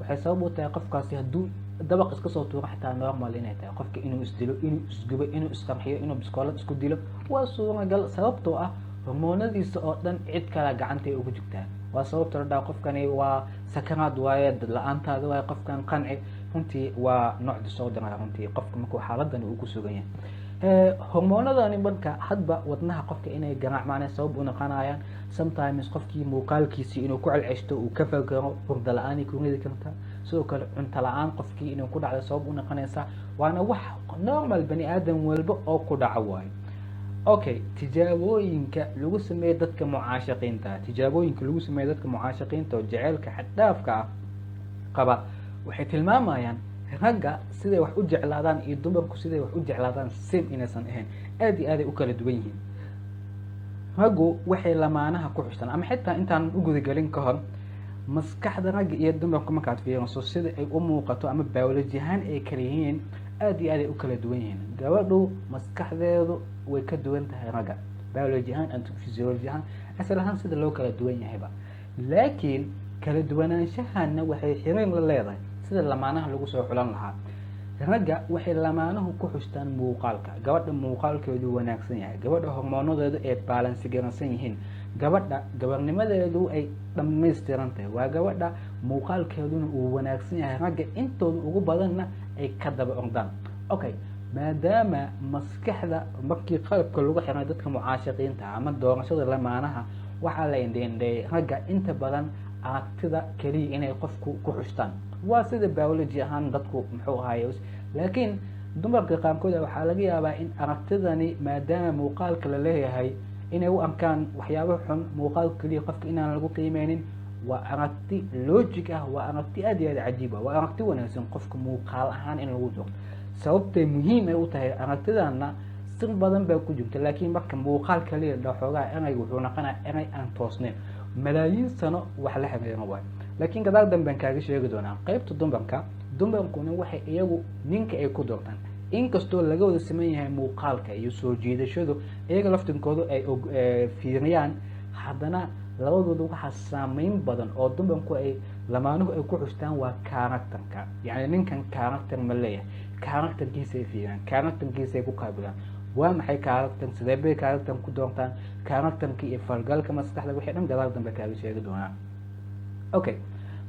Speaker 2: waxay sabab u tahay qofkaasi hadduu dabaq iska soo tuuro xataa normal inay tahay. Qofka inuu isdilo, inuu isgubo, inuu isqarxiyo, inuu biskoolad isku dilo waa suuragal, sababtoo ah hormoonadiisa oo dhan cid kala gacantay ugu jirtaa. Waa sababta la dhaha qofkani waa sakaraad waaye, dad la-aantaada waaye, qofkan qanci. Runtii waa nooc disorder runtii qofka markuu xaaladani uu ku sugan yahay. Hormoonadani marka hadba wadnaha qofka inay garaacmaan sabab u noqonayaan. Sometimes qofkii muuqaalkiisii inuu ku celceshto, uu ka fakero, hurda la-aan ay ku ridi karta. Sidoo kale cunto la-aan qofkii inuu ku dhacdo sabab u noqonaysa, waana wax normal bani aadam walba oo ku dhaco waayo. Okay, tijaabooyinka lagu sameeyo dadka mucaashaqiinta, tijaabooyinka lagu sameeyo dadka mucaashaqiinta oo jaceylka xaddhaafka ah qaba, waxay tilmaamayaan ragga siday wax u jeclaadaan iyo dumarku siday wax u jeclaadaan same inaysan ahayn, aad iyo aad ay u kala duwan yihiin. Raggu waxay lamaanaha ku xustaan, ama xitaa intaan u gudagelin ka hor, maskaxda ragga iyo dumarku markaad fiiriso sida ay u muuqato ama biology ahaan ay kala yihiin, aad iyo aad ay u kala duwan yihiin. Gabadhu maskaxdeedu way ka duwan tahay ragga biology ahaan and physiology ahaan, asal ahaan sida loo kala duwan yahayba. Laakiin kala duwanaanshahana waxay xiriir la leedahay sida lamaanaha lagu soo xulan lahaa. Ragga waxay lamaanuhu ku xustaan muuqaalka. Gabadha muuqaalkeedu wanaagsan yahay, gabadha hormoonadeedu ay balance garansan yihiin, gabadha gabarnimadeedu ay dhammaystiran tahay, waa gabadha muuqaalkeeduna uu wanaagsan yahay, ragga intooda ugu badanna ay ka daba ordaan. Okay, maadaama maskaxda markii qalabka lagu xiray dadka mucaashaqiinta ama doorashada lamaanaha, waxaa la indheindheeyay ragga inta badan aragtida keliya inay qofku ku xustaan, waa sida biology ahaan dadku muxuu ahaye. Laakiin dumarka qaarkood waxaa laga yaabaa in aragtidani, maadaama muuqaalka la leeyahay, inay u arkaan waxyaabo xun, muuqaalka keliya qofka inaan lagu qiimeynin. Waa aragti logic ah, waa aragti aad iyo aad cajiib ah, waa aragti wanaagsan qofka muuqaal ahaan in lagu doorto. Sababtay muhiim ay u tahay aragtidana sir badan baa ku jirta, laakiin marka muuqaal kaliya dha, xoogaa erayga wuxuu noqonaya eray aan toosnayn, malaayiin sano wax la xiriiro waayo. Laakiin gadaal dambean kaaga sheegi doonaa qeybta dumarka. Dumarkuna waxay iyagu ninka ay ku doortaan, inkastoo laga wada siman yahay muuqaalka iyo soo jiidashadu, iyaga laftinkoodu ay fiiriyaan, haddana labadooda waxaa saameyn badan oo dumarku ay lamaanuhu ay ku xustaan waa characterka. Yani ninkan character ma leeyahay? Characterkiisa ay fiiriyaan, characterkiisa ay ku qaabilaan. Waa maxay character? Sidee bay character ku doortaan? Characterka iyo falgalka maskaxda, wixii dhan gadaal dambe kaaga sheegi doonaa. Okay,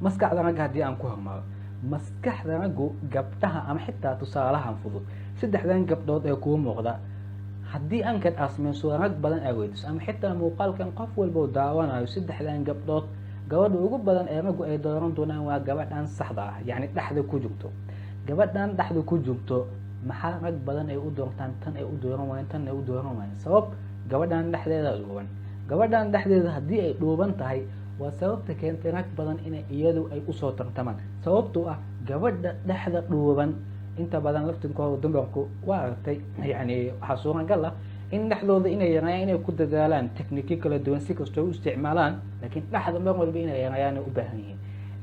Speaker 2: maskaxda ragga haddii aan ku hormaro, maskaxda raggu gabdhaha ama xitaa tusaalahan fudud, saddexdan gabdhood ee kuu muuqda, haddii aan kad asmeyso, rag badan aa weydiso ama xitaa muuqaalkan qof walba uu daawanayo, saddexdan gabdhood gabadha ugu badan ee raggu ay dooran doonaan waa gabadhan saxda ah, yacni dhexda ku jirto. Gabadhan dhexda ku jirto maxaa rag badan ay u doortaan, tan ay u dooran waayeen, tan ay u dooran waayeen? Sabab, gabadhan dhexdeeda dhuuban. Gabadhan dhexdeeda haddii ay dhuuban tahay, waa sababta keentay rag badan inay iyadu ay usoo tartamaan, sababtoo ah gabadha dhexda dhuuban inta badan laftinkooda dumarku waa aragtay, yani waxaa suuragal ah in dhexdooda inay yareeyaan, inay ku dadaalaan techniqueyo kala duwan si kastoo u isticmaalaan, laakiin dhexda mar walba inay yareeyaan ay u baahan yihiin.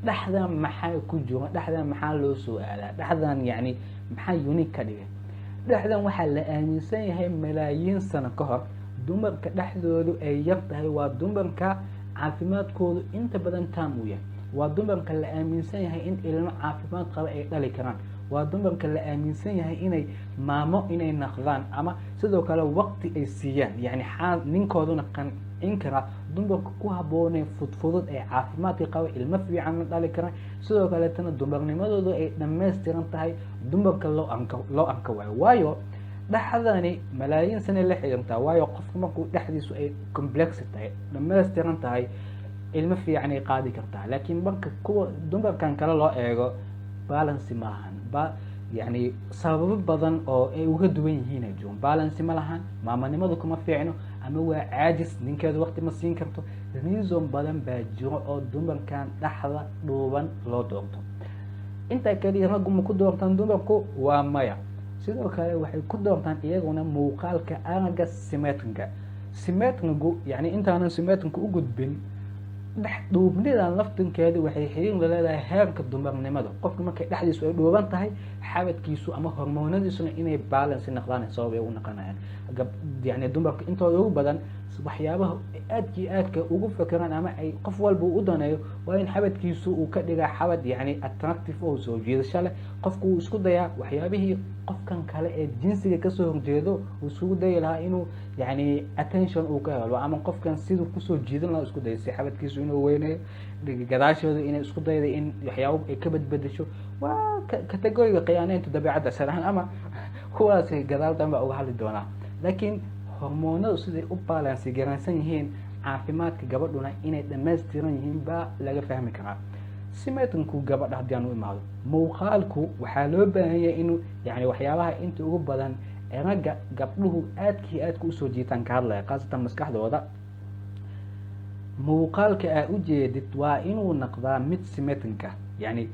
Speaker 2: Dhexdan maxaa ku jiro? Dhexdan maxaa loo soo aadaa? Dhexdan yacni maxaa unique ka dhigay? Dhexdan waxaa la aaminsan yahay malaayiin sano ka hor dumarka dhexdoodu ay yar tahay waa dumarka caafimaadkoodu inta badan taam uu yahay, waa dumarka la aaminsan yahay in ilmo caafimaad qaba ay dhali karaan, waa dumarka la aaminsan yahay inay maamo inay naqdaan ama sidoo kale waqti ay siiyaan, yacni xaal ninkooduna qancin kara. Dumarka ku habboonee fudfudud ee caafimaadka qaba, ilmo fiican la dhali kara, sidoo kaleetana dumarnimadoodu ay dhammaystiran tahay, dumarka loo anka waayo. Waayo, dhexdani malaayiin sanay la xiriirtaa. Waayo, qofku markuu dhexdiisu ay complex tahay, dhammaystiran tahay, ilmo fiican ay qaadi kartaa. Laakiin marka kuwa dumarkan kale loo eego, balance maahan ba, yacni sababo badan oo ay uga duwan yihiin ay jiraan. Balance ma lahan, maamanimadu kuma fiicno, ama waa caajis, ninkeedu waqti ma siin karto. Reason badan baa jiro oo dumarkan dhexda dhuuban loo doorto. Intaa keliya raggu ma ku doortaan dumarku? Waa maya. Sidoo kale waxay ku doortaan iyaguna muuqaalka aragga, symmetriga. Symmetrigu, yani intaanan symmetriga u gudbin, dhex dhuubnidan laftinkeeda waxay xiriir la leedahay heerka dumarnimada qofka. Markay dhexdiisu ay dhuuban tahay, xabadkiisu ama hormoonadiisuna inay balance noqdaan sabab ay u noqonayaan. Yani dumarka intooda ugu badan waxyaabaha aadka iyo aadka ugu fekeraan ama ay qof walba u daneeyo waa in xabadkiisu uu ka dhigaa xabad yani attractive oo soo jiidasho leh. Qofku uu isku dayaa waxyaabihii qofkan kale ee jinsiga kasoo horjeedo uu isugu dayi lahaa inuu yani attention uu ka helo, ama qofkan siduu kusoo jiidan lahaa isku dayo, si xabadkiisu inuu weyneeyo, gadaashooda inay isku dayda in waxyaabo ay ka badbedesho. Waa categoryga khiyaaneynta dabeecadda asal ahaan, ama kuwaasi gadaal danba uga hadli doonaa. Laakiin hormoonadu siday u balance garansan yihiin, caafimaadka gabadhuna inay dhammaystiran yihiin baa laga fahmi karaa symmetrinku. Gabadha haddii aan u imaado, muuqaalku waxaa loo baahan yahay inuu yani waxyaabaha inta ugu badan ee ragga gabdhuhu aadka iyo aadka usoo jiitaan ka hadlaya, khaasatan maskaxdooda. Muuqaalka aa ujeedid waa inuu noqdaa mid symmetric ah, yacni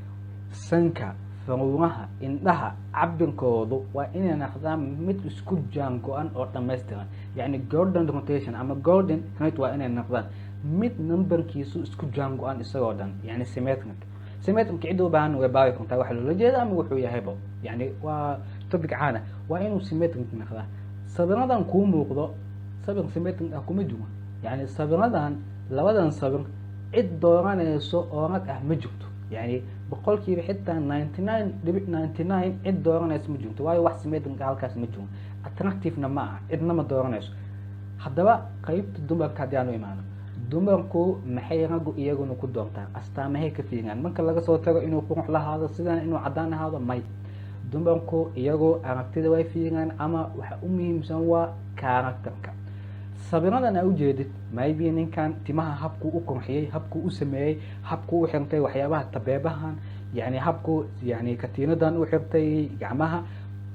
Speaker 2: sanka, faruuraha, indhaha cabirkoodu waa inay noqdaan mid isku jaan go-an oo dhammaystiran, yacni golden rotation ama golden rate waa inay noqdaan mid numberkiisu isku jaan go-an isagoo dhan, yani symmetric. Symmetric cidda u baahan way baari kartaa waxa loola jeeda ama wuxuu yahaybo, yani waa topic caana. Waa inuu symmetric noqdaa. Sawiradan kuu muuqdo sawir symmetric ah kuma jiro. Yani sawiradan, labadan sawir, cid dooranayso oo rag ah ma jirto. Yani boqolkiiba xitaa 99.99 cid dooranayso ma jirto. Waayo, wax symmetric halkaas ma jiro, attractive-na ma aha, cidna ma dooranayso. Haddaba qeybta dumarka haddii aan u imaano, dumarku maxay raggu iyaguna ku doortaan? Astaamahay ka fiiriyaan marka laga soo tago inuu qurux lahaado, sidan inuu caddaan ahaado? May, dumarku iyagu aragtida way fiiriyaan, ama waxa u muhiimsan waa characterka. Sawiradan aa ujeedid, maybe ninkan timaha habkuu u qurxiyey, habkuu u sameeyey, habkuu u xirtay waxyaabaha tabeebahan, yani habkuu yani katiinadan u xirtay, gacmaha,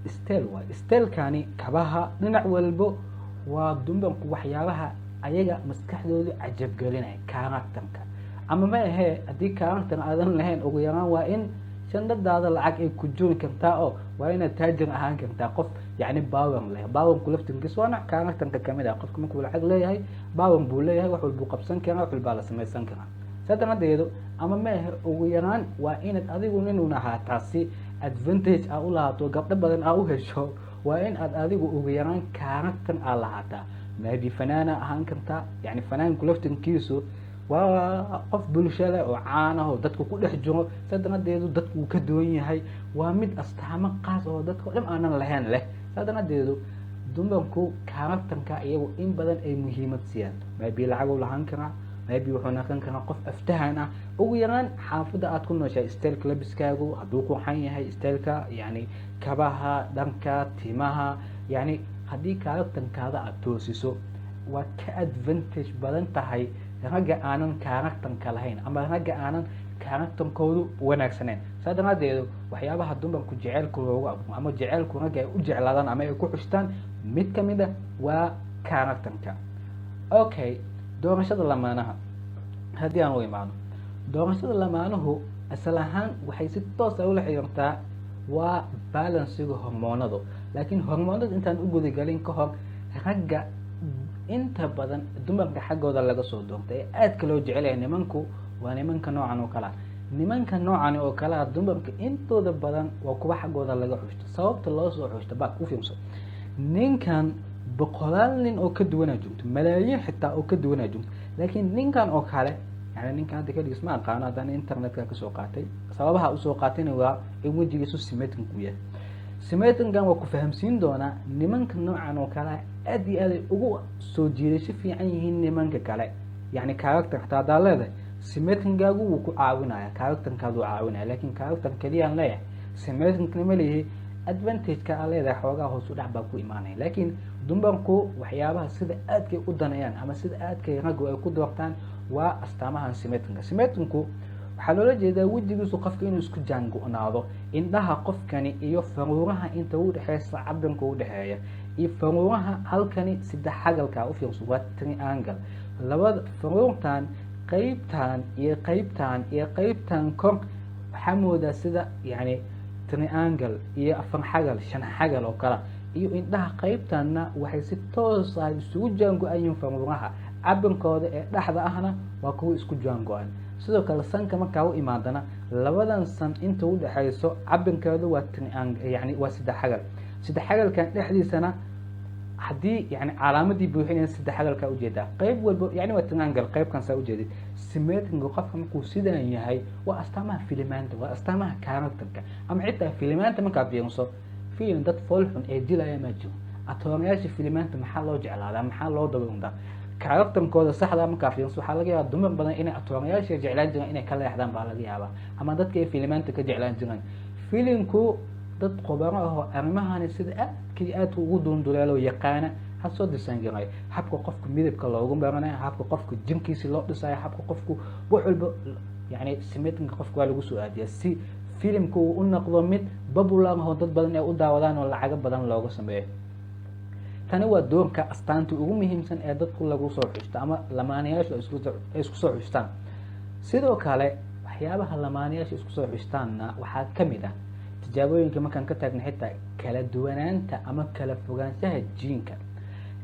Speaker 2: style waay stylekani, kabaha, dhinac walbo, waa dumarku waxyaabaha ayaga maskaxdoodu cajabgelinaya, characterka. Ama ma ahee, haddii character aadan lahayn, ugu yaraan waa in shandadaada lacag ay ku juri kartaa, oo waa inaad taajir ahaan kartaa, qof yani power leh. Powerku laftinkiis waa nooc characterka kamid ah. Qofka markuu lacag leeyahay, power buu leeyahay, wax walbuu qabsan karaa, wax walbaa la samaysan karaa. Saa daradeedu, ama ma ahe, ugu yaraan waa inaad adigu ninun ahaataa si advantage aa u lahaato, gabdho badan aa u hesho. Waa in aad adigu ugu yaraan character aa lahaataa. Maybe fanaana ahaan kartaa. Yani fanaanku laftinkiisu waa qof bulshada oo caan ah oo dadku ku dhex jiro. Saa daradeedu dadku uu ka duwan yahay, waa mid astaamo qaas oo dadka o dhan aanan lahayn leh. Saa daradeedu dumarku characterka iyagu in badan ay muhiimad siiyaan. Maybe lacag uu lahaan karaa, maybe wuxuu noqon karaa qof aftahan ah. Ugu yaraan xaafadda aad ku nooshahay, styleka labiskaagu hadduu qurxan yahay, styleka yani kabaha, dhanka timaha, yani haddii characterkaada aada toosiso, waad ka advantage badan tahay ragga aanan characterka lahayn ama ragga aanan characterkoodu wanaagsanayn. Saa daraadeedu waxyaabaha dumarku jeceylku loogu abuuro ama jeceylku ragga ay u jeclaadaan ama ay ku xushtaan, mid kamid a waa characterka. Okay, doorashada lamaanaha haddii aan u imaano, doorashada lamaanuhu asal ahaan waxay si toos a ula xiriirtaa waa balancega hormoonadu. Laakiin hormoonadu intaan u gudagelin ka hor, ragga inta badan dumarka xaggooda laga soo doortay ee aadka loo jecelyahay nimanku waa nimanka noocan oo kale ah. Nimanka noocani oo kale ah, dumarka intooda badan waa kuwa xaggooda laga xushto. Sababta loo soo xushto baak u fiirso: ninkan boqolaal nin oo ka duwanaa joogto, malaayiin xitaa oo ka duwanaa joogto, laakiin ninkan oo kale, yani ninkan hadda keligiis ma aqaano, haddana internetka kasoo qaatay. Sababaha usoo qaatayna waa in wejigiisu symmetric u yahay. Symmetrickan waa ku fahamsiin doonaa. Nimanka noocan oo kale aad iyo aad ay ugu soo jiidasho fiican yihiin nimanka kale. Yani character xataa haddaa leedahay, symmetricgaagu wuu ku caawinaya, characterkaadu caawinaya, laakiin character keliyaan leeyahay, symmetricna ma lihi, advantage-ka aa leedahay xoogaa hoos u dhac baa ku imaanaya. Laakiin dumarku waxyaabaha sida aadkay u daneeyaan ama sida aadkay raggu ay ku doortaan waa astaamahan symmetricka. Symmetricku waxaa loola jeedaa wejigiisu qofka inuu isku jaango-naado, indhaha qofkani iyo faruuraha inta udhexeysa, cabirka udhexeeya iyo faruuraha halkani saddex xagalka. Ufiirso, waa triangle. Labada faruurtan, qeybtan iyo qeybtan iyo qeybtan kor, waxaa moodaa sida yani triangle iyo afar xagal, shan xagal oo kale. Iyo indhaha qeybtanna waxay si toos ah isugu jaango-an yihiin faruuraha. Cabirkooda ee dhexda ahna waa kuwa isku jaango-an. Sidoo kale sanka markaa u imaadana, labadan san inta udhexeyso cabirkeedu waa triangle, yani waa saddex xagal. Saddex xagalkan dhexdiisana haddii yani calaamadii buuxinaysa saddex xagalkaa ujeedaa, qeyb walba yani waa triangle qeybkan saa ujeedid. Symmetricka qofka markuu sidaan yahay waa astaamaha filimaanta, waa astaamaha characterka. Ama xitaa filimaanta markaad fiiriso, filim dad foolxun ee dilaya ma jiro. Atoorayaasha filimaanta maxaa loo jeclaadaa? Maxaa loo daba characterkooda saxda markaa fiiriso? Waxaa laga yaabaa dumar badan inay atoorayaasha jeclaan jiraan inay ka leexdaan baa laga yaabaa, ama dadka ay filimaanta ka jeclaan jiraan. Filimku dad khubaro ah oo arrimahani sida aadka iyo aadka ugu duunduleelo yaqaana ha soo design garay habka qofka midabka loogu baranayo, habka qofka jinkiisi loo dhisayo, habka qofku wax walba, yani symmetricka qofka waa lagu soo aadiya si filimka uu u noqdo mid popular oo dad badan ay u daawadaan oo lacago badan looga sameeyo. Tani waa doorka astaanta ugu muhiimsan ee dadku lagu soo xushto ama lamaanayaashu ay isku soo xushtaan. Sidoo kale waxyaabaha lamaanayaasha isku soo xushtaanna waxaa kamid ah, tijaabooyinka markaan ka taagna, xitaa kala duwanaanta ama kala fogaanshaha jiinka.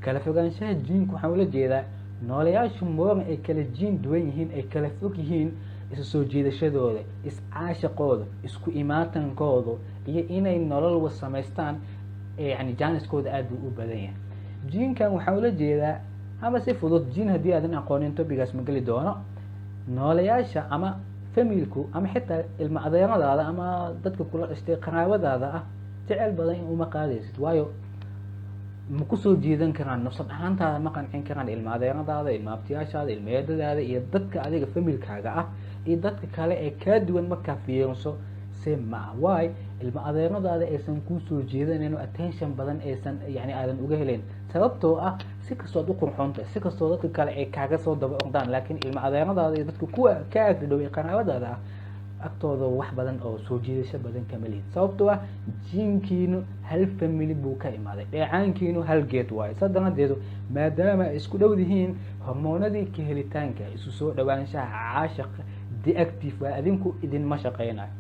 Speaker 2: Kala fogaanshaha jiinka waxaan ula jeedaa noolayaashu mooran ay kala jiin duwan yihiin, ay kala fog yihiin, isu soo jiidashadooda, iscaashaqooda, isku imaatankooda iyo inay nolol samaystaan, yani jaaniskooda aad buu u badan yahay. Jiinkan waxaan ula jeedaa, ama si fudud, jiin haddii aadan aqoonin topic-gaas ma geli doono, noolayaasha ama familku ama xitaa ilma adeeradaada ama dadka kula dhashtay, qaraabadaada ah, jecel badan in uma qaadaysid, waayo ma kusoo jiidan karaan, nafsad ahaantaada ma qancin karaan. Ilma adeeradaada, ilma abtiyaashaada, ilma eedadaada iyo dadka adiga familkaaga ah iyo dadka kale ee kaa duwan markaa fiiriso se ma ah. Waay ilma adeeradaada aysan kuusoo jiidanayn oo attention badan aysan yani aadan uga helayn? Sababtoo ah si kastoo ad u qurxoontahay, si kastoo dadka kale ay kaaga soo daba ordaan, laakiin ilma adeeradaada iyo dadka kuwa ka agdhow ee qaraabadaada ah agtooda wax badan oo soo jiidasho badan kama lihid, sababtoo ah jiinkiinu hal family buu ka imaaday, dheecaankiinu hal geed waayo. Saa daradeedu, maadaama ay isku dhow yihiin, hormoonadii ka helitaanka, isu soo dhawaanshaha, caashaqa deactive waa, adinku idinma shaqeynayo.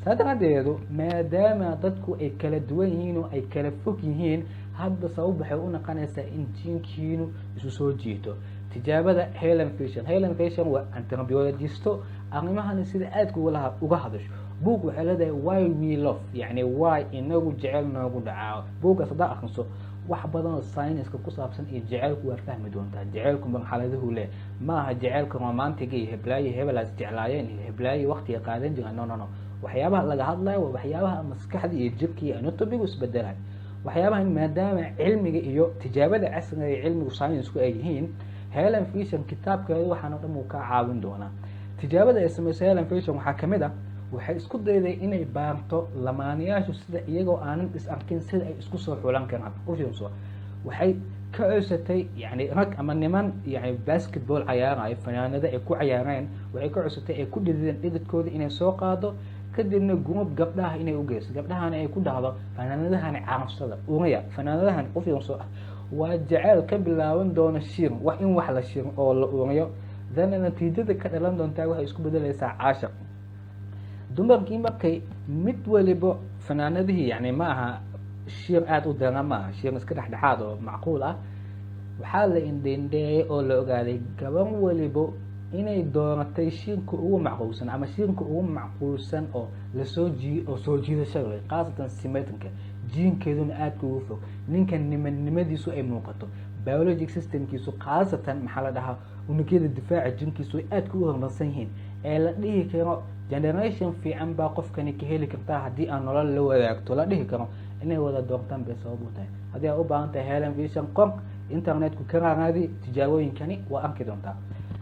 Speaker 2: Saa daradeedu, maadaama dadku ay kala duwan yihiin oo ay kala fog yihiin, hadba sabab waxay u noqonaysaa in jiinkiinu isu soo jiito. Tijaabada Helen Fisher. Helen Fisher waa anthropologist-o arrimahani sida aadka uga hadasho. Book waxay leedahay "Why We Love", yani why inagu jecel noogu dhacaa. Buuggaas haddaa akriso, wax badan oo science-ka ku saabsan iyo jaceylku waa fahmi doontaa. Jaceylku marxaladuhu leh maaha jaceylka romantic-ga iyo heblaayo hebelaas jeclaayeen iyo heblaayo waqtiga qaadan jiraan. No, no, no. Waxyaabaha laga hadlayo waa waxyaabaha maskaxda iyo jirka iyo anatomy-gu isbedelayo. Waxyaabahan maadaama cilmiga iyo tijaabada casriga iyo cilmigu science-ku ay yihiin, Helen Fisher kitaabkeedu waxaan oo dhan uu kaa caawin doonaa. Tijaabada ay sameysay Helen Fisher waxaa kamid ah, waxay isku dayday inay baarto lamaanayaashu sida iyagoo aanan is arkin sida ay isku soo xulan karaan. U fiirso, waxay ka codsatay yani rag ama niman yani basketball cayaarayo, fanaanado ay ku cayaareen waxay ka codsatay ay ku dhidideen dhididkooda inay soo qaado, kadibna group gabdhaha inay ugeyso, gabdhahana ay ku dhahdo: "Fanaanadahani carabsada, uriya fanaanadahan." U fiirso, waa jaceyl ka bilaaban doona shir wax in wax la shiro oo la uriyo, dana natiijada ka dhalan doontaa waxay isku bedelaysaa caashaq. Dumarkii markay mid waliba fanaanadihii, yani ma aha shir aada u daran, ma aha shir iska dhexdhexaad oo macquul ah, waxaa la indhendheeyay oo la ogaaday gaban walibo Inay dooratay shiinka ugu macquulsan ama shiinka ugu macquulsan oo lasoo jii oo soo jiidashada leh, khaasatan symmetric-ka, jiinkeeduna aadka ugu fog, ninka nimannimadiisu ay muuqato, biologic system-kiisu, khaasatan maxaa la dhahaa, unugyada difaaca jinkiisu ay aadka u horumarsan yihiin, ee la dhihi karo generation fiican baa qofkani ka heli kartaa haddii aan nolol la wadaagto, la dhihi karo inay wada doortaan bay sabab u tahay. Haddii aad u baahan tahay Helen Fisher, qor internetku ka raaraadi, tijaabooyinkani waa arki doontaa.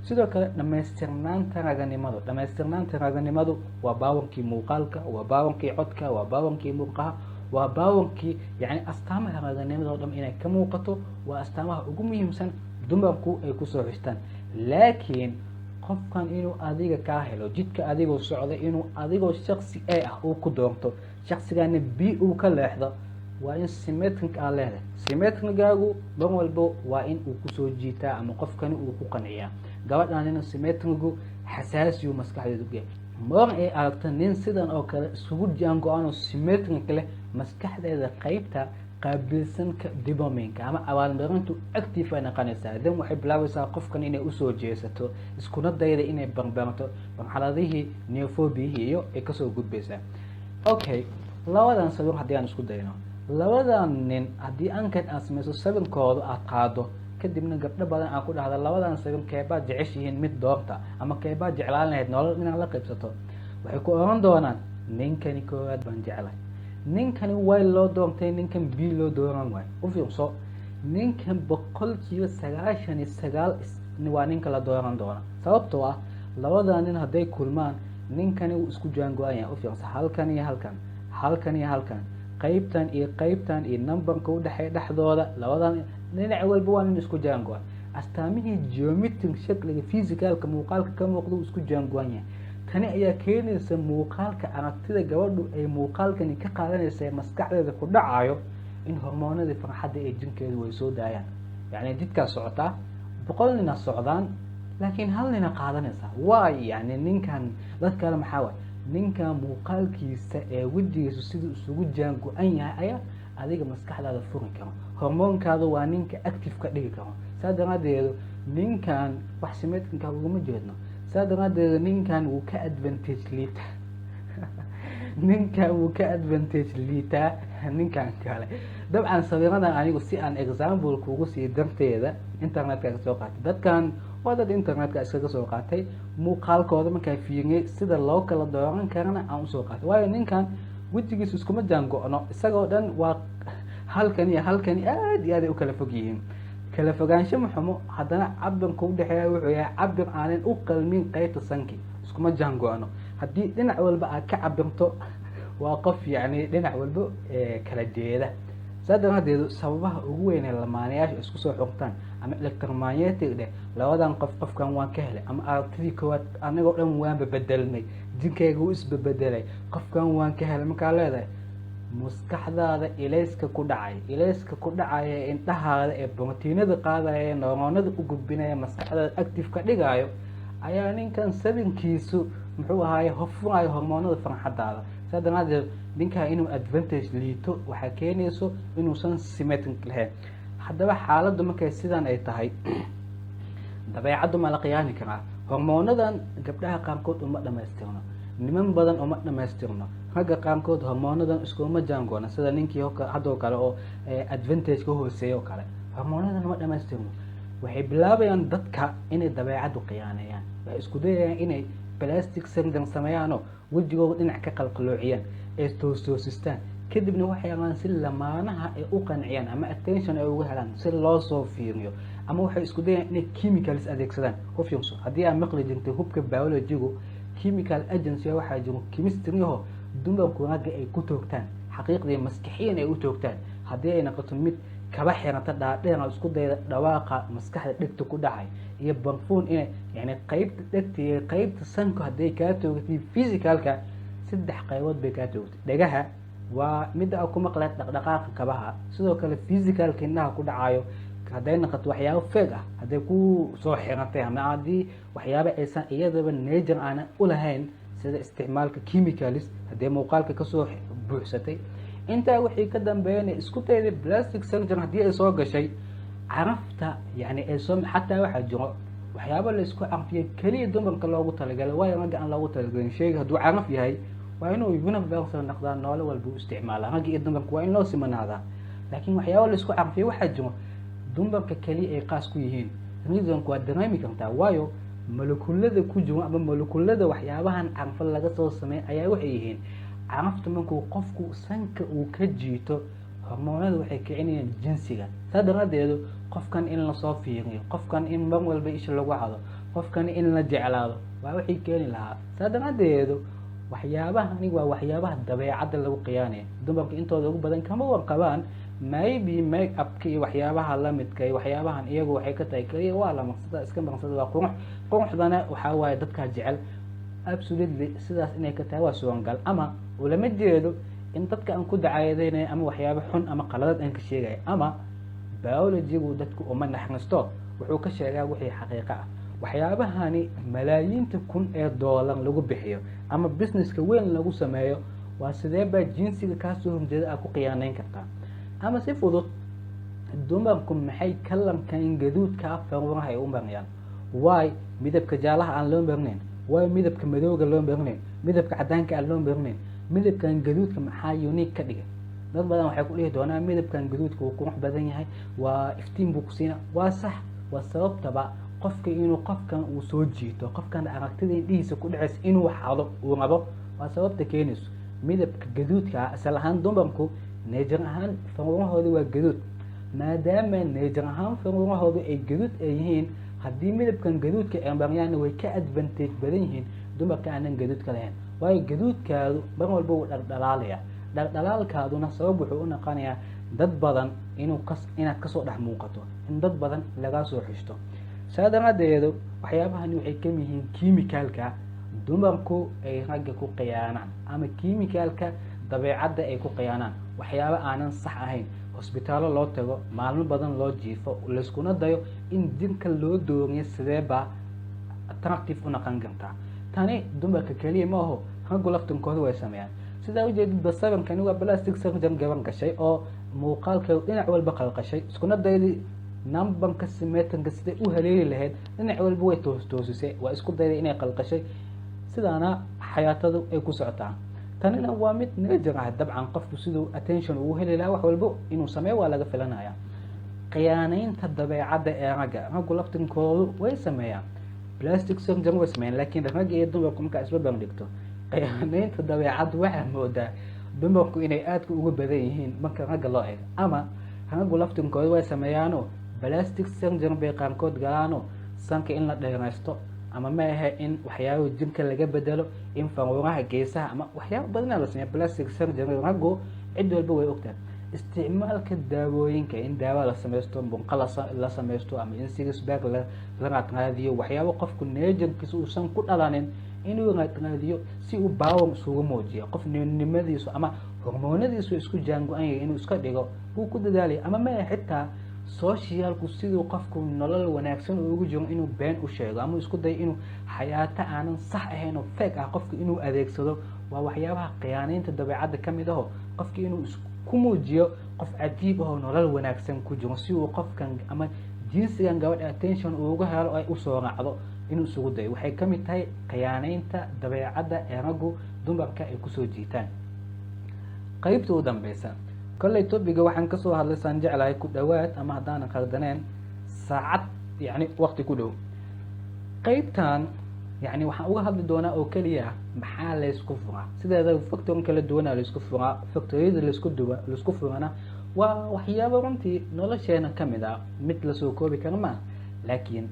Speaker 2: Sidoo kale dhamaystirnaanta raganimadu, dhamaystirnaanta raganimadu waa baawankii muuqaalka, waa baawankii codka, waa baawankii muuqaha, waa baawankii yani astaamaha raganimada oo dham inay ka muuqato. Waa astaamaha ugu muhiimsan dumarku ay kusoo xishtaan. Laakiin qofkan inuu adiga kaa helo jidka adigoo socda, inuu adigoo shaksi A ah uu ku doorto, shaksigana B uu ka leexdo, waa in symmetric aa leedahay. Symmetric-gaagu mar walbo waa in uu kusoo jiitaa ama qofkani uu ku qanciyaa. Gabadhanina symmetric-gu xasaasiyu maskaxdeedu geey. Mar ay aragto nin sidan oo kale isugu jaan go-an oo symmetric leh, maskaxdeeda qeybta qaabilsanka dopamine-ka ama abaalmarintu active ay noqonaysaa. Dan waxay bilaabaysaa qofkan inay usoo jeesato, iskuna dayda inay barbarto marxaladihii neophobia-hii iyo ay kasoo gudbaysaa. Okay, labadan sawir haddii aan isku dayno, labadan nin haddii ankan aad samayso, sawirkooda aad qaado, kadibna gabdho badan aan ku dhahda: "Labadan sawir keebaad jeceshihiin? Mid doorta ama keebaad jeclaan lahayd nolol inaad la qaybsato?" Waxay ku oran doonaan: "Ninkani koowaad baan jeclay." Ninkani way loo doontay, ninkan B loo dooran waayo. U fiirso, ninkan 99% waa ninka la dooran doona, sababtoo ah labada nin hadday kulmaan, ninkani wuu isku jaango-an yahay. U fiirso, halkan iyo halkan, halkan iyo halkan, qeybtan iyo qeybtan iyo number-ka udhexeeya dhexdooda, labadan dhinac walba waa nin isku jaango-an. Astaamihii geometric, shakliga physical-ka, muuqaalka ka muuqda uu isku jaango-an yahay. Tani ayaa keenaysa muuqaalka aragtida gabadhu ay muuqaalkani ka qaadanaysa ee maskaxdeeda ku dhacayo in hormoonadii farxadda ee jinkeedu way soo daayaan. Yacni jidkaa socotaa, 100 nina socdaan, laakiin hal nina qaadanaysaa. Waay yani ninkan dad kale maxaa waay? Ninkan muuqaalkiisa ee wejigiisu siduu isugu jaan go-an yahay ayaa adiga maskaxdaada furi karo, hormoonkaada waa ninka active ka dhigi karo. Saa daraadeedu ninkan wax symmetric-ka uguma jeedno. Saa daraadeedu ninkan wuu ka advantage liitaa, ninkan wuu ka advantage liitaa ninkan kale. Dabcan sawiradan anigu si aan example kugu sii darteeda internetka ka soo qaatay. Dadkan waa dad internetka iskaga soo qaatay. Muuqaalkooda markaa fiiriyay, sida loo kala dooran karana aan usoo qaatay, waayo ninkan wejigiisu iskuma jaan go-no, isagoo dhan waa halkan iyo halkani, aad iyo aad ay u kala fog yihiin. Kala fogaansho maxumo, haddana cabirka udhexeeya wuxuu yahay cabir aanan u qalmin. Qeybta sanki iskuma jaan go-no. Haddii dhinac walba aad ka cabirto, waa qof yacni dhinac walba kala jeeda. Saa daraadeedu sababaha ugu weyn ee lamaanayaasha isku soo xurtaan ama electromagnetic dheh, labadan qof, qofkan waan ka helay, ama aragtidii koowaad anigoo dhan waanba bedelnay, jinkayga wuu isbebedelay, qofkan waan ka helay. Markaa leedahay, maskaxdaada ilayska ku dhacay, ilayska ku dhacaya ee indhahaada ee borotiinada qaadaya ee neuron-ada u gudbinaya, maskaxdaada active ka dhigayo, ayaa ninkan sabinkiisu muxuu ahaaye hofuraayo hormoonada farxadaada. Saa daraadeed ninkaa inuu advantage liito waxaa keenayso inuusan symmetric lahayn. Haddaba xaaladdu markay sidan ay tahay, dabeecaddu ma la qiyaami karaa? Hormoonadan gabdhaha qaarkood uma dhamaystirno, niman badan uma dhamaystirno, ragga qaarkood hormoonadan iskuma jaangoona, sida ninkii haddoo kale oo advantage ka hooseeya oo kale, hormoonadan uma dhamaystirno. Waxay bilaabayaan dadka inay dabeecaddu khiyaaneeyaan. Waxay isku dayayaan inay plastic surgery sameeyaanoo wejigooda dhinac ka qalqaloociyaan, ay toostoosistaan. Kadibna waxay rabaan si lamaanaha ay u qanciyaan ama attention ay uga helaan, si loo soo fiiriyo, ama waxay isku dayayaan inay chemicals adeegsadaan. U fiirso, haddii aad maqli jirtay hubka biology-gu, chemical agency, waxaa jiro chemistry-ho dumarku ragga ay ku toogtaan, xaqiiqdii maskixiyan ay u toogtaan. Haddii ay noqoto mid kaba xirata dhaadheer oo isku dayda dhawaaqa maskaxda dhegta ku dhacay, iyo barfuun inay yani qeybta dhegta iyo qeybta sanku hadday kaa toogatay, physical-ka saddex qaybood bay kaa toogtay. Dhagaha waa midda a ku maqleed dhaqdhaqaaqa kabaha. Sidoo kale physical-ka indhaha ku dhacayo, hadday noqoto waxyaabo feeg ah hadday ku soo xiratay, ama haddii waxyaabo aysan iyadaba nature aanan ulahayn, sida isticmaalka chemicals, haddii muuqaalka kasoo buuxsatay. Intaa wixii ka dambeeyana isku dayday plastic surgery, haddii ay soo gashay carafta, yani ay soo, xataa waxaa jiro Waxyaaba la isku carfiyay keliya dumarka loogu talagalay, waayo ragga aan loogu talagalin. Sheyga hadduu caraf yahay waa inuu universal noqdaa, noole walba u isticmaalaa, ragga iyo dumarka waa in loo simanaadaa. Laakiin waxyaaba la isku carfiyay waxaa jiro dumarka keliya ay qaas ku yihiin. Reasonku waa dareemi kartaa, waayo molekulada ku jiro ama molekulada waxyaabahan carfo laga soo sameey ayaa waxay yihiin carafta markuu qofku sanka uu ka jiito, hormoonada waxay kicinayaan jinsiga. Saa daraadeedu qofkan in lasoo fiiriyo, qofkan in mar walba isha lagu cado, qofkan in la jeclaado waa waxay keeni lahaa. Saa daraadeedu waxyaabahani waa waxyaabaha dabeecadda lagu qiyaanaya. Dumarka intooda ugu badan kama warqabaan maybe make upka iyo waxyaabaha lamidka iyo waxyaabahan, iyagu waxay ka tahay keliya waa la maqsada, iska maqsada, waa qurux. Quruxdana waxaa waaye dadkaa jecel. Absolutely, sidaas inay ka tahay waa sugangal, ama ulama jeedo in dadka aan ku dacayadeynaya ama waxyaabo xun ama qaladad aan ka sheegaya, ama biologygu dadku uma naxariisto, wuxuu ka sheegaa wixii xaqiiqo ah. Waxyaabahani malaayiinta kun ee doolar lagu bixiyo ama businesska weyn lagu sameeyo, waa sidee baa jinsiga kaasoo horjeeda aad ku khiyaaneyn kartaa? Ama si fudud, dumarku maxay kalarkan gaduudka faruuraha ay u mariyaan? Waay midabka jaalaha aan loo marinayn? Waay midabka madowga loo marinayn? Midabka cadaanka aan loo marinayn? Midabkan gaduudka maxaa unique ka dhigay? Dad badan waxay ku dhihi doonaan midabkan gaduudka wuu qurux badan yahay, waa iftiin buu ku siina. Waa sax, waa sababtaba qofka inuu qofkan uu soo jiito, qofkan aragtida indhihiisa ku dhacaysa inuu xado uu rabo, waa sababta keenayso midabka gaduudka ah. Asal ahaan dumarku nature ahaan faruurahooda waa gaduud. Maadaama nature ahaan faruurahoodu ay gaduud ay yihiin, haddii midabkan gaduudka ay maryaanna way ka advantage badan yihiin dumarka aanan gaduudka lahayn, waayo gaduudkaadu mar walba wuu dhaldhalaalaya. Dhaldhalaalkaaduna sabab wuxuu u noqonayaa dad badan inuu kas inaad kasoo dhex muuqato, in dad badan lagaa soo xishto. Saa daraadeedu waxyaabahani waxay kamid yihiin chemicalka dumarku ay ragga ku khiyaanaan ama chemicalka dabeecadda ay ku khiyaanaan. Waxyaabo aanan sax ahayn, hosbitaallo loo tago, maalmo badan loo jiifo, layskuna dayo in jirka loo dooriyo, sidee baa attractive u noqon kartaa? Tani dumarka keliya ma aho, raggu laftinkooda way sameeyaan. Sidaa ujeedidba sawirkani waa plastic surgeon gaban gashay oo muuqaalkeedu dhinac walba qalqashay, iskuna dayday numberka symmetriga siday u haleeli lahayd. Dhinac walba way toos toosisay, waa isku dayday inay qalqashay, sidaana xayaatadu ay ku socotaa. Tanina waa mid nature ah. Dabcan qofku siduu attention ugu heli lahaa wax walbo inuu sameeyo waa laga filanaya. Khiyaaneynta dabeecadda ee ragga, raggu laftinkoodu way sameeyaan, plastic surgery way sameeyaan. Laakiin ragga iyo dumarku markaa isla bandhigto khiyaaneynta dabeecadda, waxaa moodaa dumarku inay aadka uga badan yihiin marka ragga loo eego. Ama raggu laftinkooda way sameeyaano, plastic surgery bay qaarkood galaano, sanka in la dheereysto ama ma ahe in waxyaaba jirka laga bedelo, in faruuraha geesaha ama waxyaaba badanaa la sameeya plastic surgery. Raggu cid walba way ogtahay. Isticmaalka daawooyinka, in daawa la sameysto, bunqa la sameysto, ama in six pack la raadraadiyo, waxyaabo qofku naturekiisa uusan ku dhalanin inuu raadraadiyo si uu power isugu muujiyo, qof nimadiisu ama hormoonadiisu isku jaango-an yahay inuu iska dhigo wuu ku dadaalaya. Ama ma xitaa socialku siduu qofku nolol wanaagsan ugu jiro inuu been u sheego ama isku dayo inuu xayaato aanan sax ahayn oo fake ah qofku inuu adeegsado, waa waxyaabaha khiyaaneynta dabeecadda kamid aho. Qofki inuu isku muujiyo qof cajiib ahoo nolol wanaagsan ku jiro si uu qofkan ama jinsigan gabadha attention uuga helo, ay usoo raacdo, inuu isugu dayo, waxay kamid tahay khiyaaneynta dabeecadda ee raggu dumarka ay kusoo jiitaan. Qeybta u dambeysa, kolley topicga waxaan kasoo hadlay saan jeclahay ku dhawaad, ama haddaanan khaldaneen, saacad, yacni waqti ku dhow. Qeybtan yani waxaan uga hadli doonaa oo keliya maxaa laysku furaa. Sideeda factor kala duwanaa laysku furaa. Factoryada laysku duwa laysku furana waa waxyaabo runtii nolosheena kamid ah, mid lasoo koobi kara maaha. Laakiin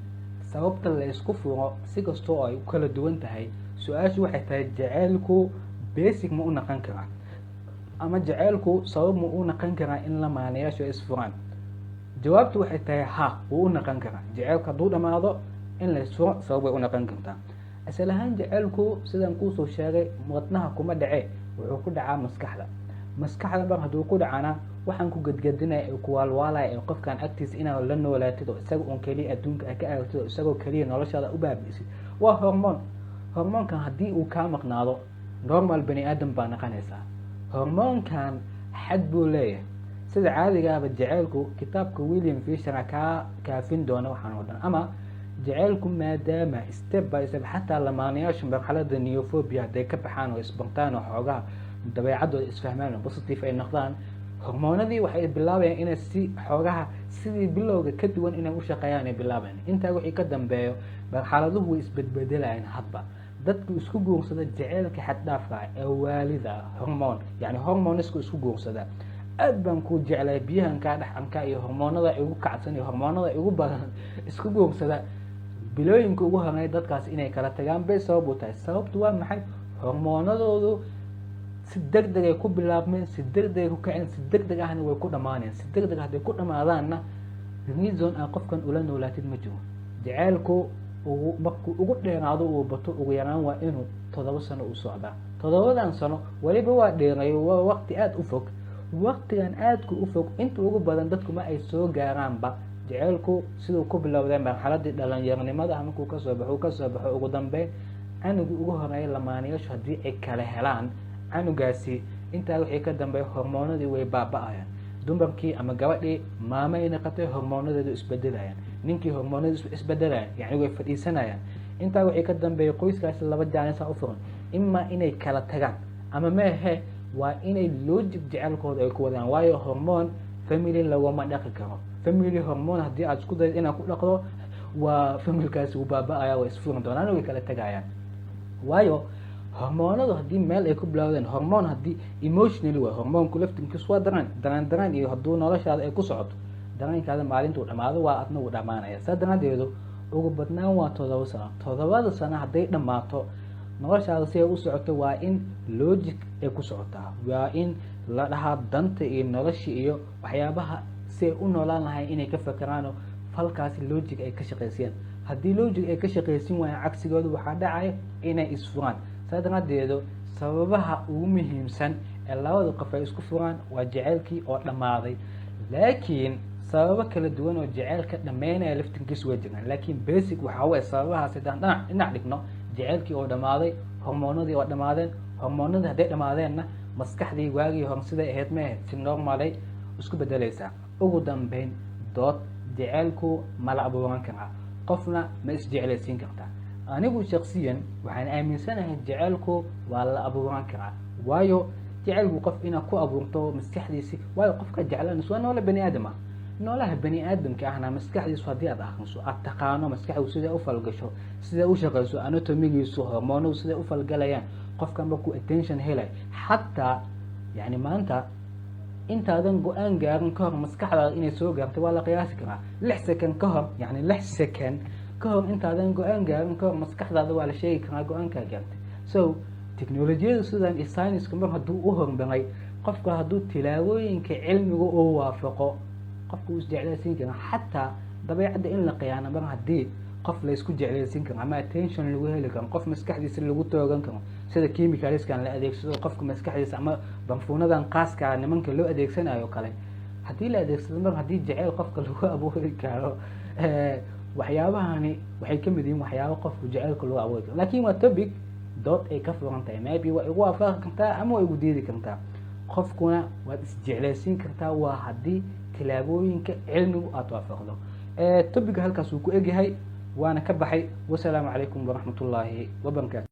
Speaker 2: sababta laysku furo si kastoo ay u kala duwan tahay, su-aashu waxay tahay: jaceylku basic ma u naqon karaa ama jaceylku sabab ma u naqon karaa in lamaanayaashu ay isfuraan? Jawaabtu waxay tahay ha, wuu u naqon karaa. Jaceylku hadduu dhamaado in la isfuro sabab way u naqon kartaa. Asal ahaan jaceylku, sidaan kuusoo sheegay, wadnaha kuma dhace, wuxuu ku dhacaa maskaxda. Maskaxda mar hadduu ku dhacana, waxaan ku gadgadinaya ee kuwaalwaalaya ee qofkan agtiisa inaad la noolaatid oo isaga uun keliya adduunka aad ka aragtid oo isagoo keliya noloshaada u baabi'isid, waa hormoon. Hormoonkan haddii uu kaa maqnaado, normal bani aadam baa naqanaysaa. Hormoonkan xad buu leeyahay. Sida caadigaaba jaceylku, kitaabka William Fisher kaa kaafin doona waxaan oo dhan ama Jaceylku maadaama step by step, xataa lamaanayaasha marxalada neophobia hadday ka baxaan oo isbartaan oo xoogaha dabeecadooda isfahmaan oo positive ay noqdaan, hormoonadii waxay bilaabayaan inay si xoogaha sidii bilowga ka duwan inay u shaqeeyaan ay bilaabayaan. Intaa wixii ka dambeeyo, marxaladuhu way isbedbedelayaan. Hadba dadku isku guursada jaceylka xaddhaafka ah ee waalida ah, hormoon, yani hormonisku isku guursada, "Aad baan kuu jeclay, biyahan kaa dhex arkaa" iyo "Hormoonada igu kacsan" iyo "Hormoonada igu badan" isku guursada, bilooyinka ugu horeeya dadkaas inay kala tagaan bay sabab u tahay. Sababtu waa maxay? Hormoonadoodu si deg deg ay ku bilaabmeen, si deg deg ay ku kaceen, si deg deg ahna way ku dhamaaneen. Si deg deg hadday ku dhamaadaanna, reason aan qofkan ula noolaatid ma jiro. Jaceylku ugu markuu ugu dheeraado, uu bato, ugu yaraan waa inuu 7 sano u socdaa. 7dan sano weliba waa dheereeyo, waa waqti aada u fog. Waqtigan aadka u fog, inta ugu badan dadku ma ay soo gaaraanba. Jaceylku siduu ku bilowday marxaladii dhalinyaronimada markuu kasoo baxo, uu kasoo baxo, ugu dambeyn canugu ugu horeeya lamaanayaashu haddii ay kala helaan canugaasi, intaa wixii ka dambeeya hormoonadii way baaba-ayaan. Dumarkii ama gabadhii maamo ay noqotay, hormoonadeedu isbedelayaan. Ninkii hormoonadiisu isbedelayaan, yani way fadhiisanayaan. Intaa wixii ka dambeeya, qoyskaasi laba jaanisa u furan: imaa inay kala tagaan ama meehe waa inay logic jecelkooda ay ku wadaan. Waayo, hormoon family laguma dhaqi karo. Family hormoon haddii aad isku daydo inaad ku dhaqdo, waa familkaasi wuu baaba-aya, waa isfuran doonaan, way kala tegayaan. Waayo, hormoonadu haddii meel ay ku bilowdeen, hormoon haddii emotionally waay, hormoonku laftinkiisu waa dareen, dareen, dareen iyo hadduu noloshaada ay ku socoto, dareenkaada maalintuu dhamaado waa adna wuu dhamaanaya. Saa daraadeedu ugu badnaan waa 7 sano. 7da sano hadday dhammaato, noloshaada si ay u socoto waa in logic ay ku socotaa, waa in la dhahaa danta iyo nolosha iyo waxyaabaha si ay u noolaan lahayn inay ka fakeraano, falkaasi logic ay ka shaqaysiyaan. Haddii logic ay ka shaqaysin waayaan, cagsigooda waxaa dhacaya inay isfuraan. Saa daraadeedu sababaha ugu muhiimsan ee labada qof ay isku furaan waa jaceylkii oo dhammaaday. Laakiin sababo kala duwan oo jaceylka dhammeynaya laftinkiisu way jiraan, laakiin basic waxaa waye sababahaas haddaan dhinac dhigno: jaceylkii oo dhammaaday, hormoonadii oo dhammaadeen. Hormoonadii hadday dhammaadeenna, maskaxdii waagii hore siday ahayd ma ahayd, si normalay isku bedeleysaa. Ugu dambeyn, dood: jaceylku ma la abuuran karaa? Qofna ma isjeclaysiin kartaa? Anigu shaksiyan waxaan aaminsanahay jaceylku waa la abuuran karaa. Waayo, jaceylku qof inaad ku abuurto maskaxdiisi, waayo qofka jeclanayso waa noole bani aadam ah. Noolaha bani aadamka ahna maskaxdiisu haddii aad akriso, aad taqaano maskaxdu siday u falgasho, siday u shaqeyso, anatomigiisu, hormoonadu siday u falgalayaan, qofka markuu attention helay, xataa yani maanta intaadan go-aan gaarin ka hor maskaxdaada inay soo gaartay waa la qiyaasi karaa. 6 second ka hor, yani 6 second ka hor intaadan go-aan gaarin ka hor, maskaxdaada waa la sheegi karaa go-aankaa gaartay. So technolojiyadu sidan iyo syniska mar hadduu u hormaray, qofka hadduu tilaabooyinka cilmiga uu waafaqo, qofka uu isjeclaysiin karaa. Xataa dabeecadda in la khiyaano, mar haddii qof laysku jeclaysiin karo ama attention lagu heli karo, qof maskaxdiisa lagu toogan karo, sida chemicalskan la adeegsado qofka maskaxdiisa ama banfuunadan qaaskaa nimanka loo adeegsanayo kale haddii la adeegsado, mar haddii jaceyl qofka lagu abuuri karo, waxyaabahani waxay kamid yihiin waxyaaba qofku jaceylka lagu abuuri karo. Lakin waa topic dood ay ka furan tahay. Maybe waa igu waafaqi kartaa ama waa igu diidi kartaa. Qofkuna waad isjeclaysiin kartaa, waa haddii tilaabooyinka cilmigu aada waafaqdo. Topica halkaas uu ku egyahay, waana ka baxay. Wasalaamu calaykum waraxmat ullaahi wabarakaatu.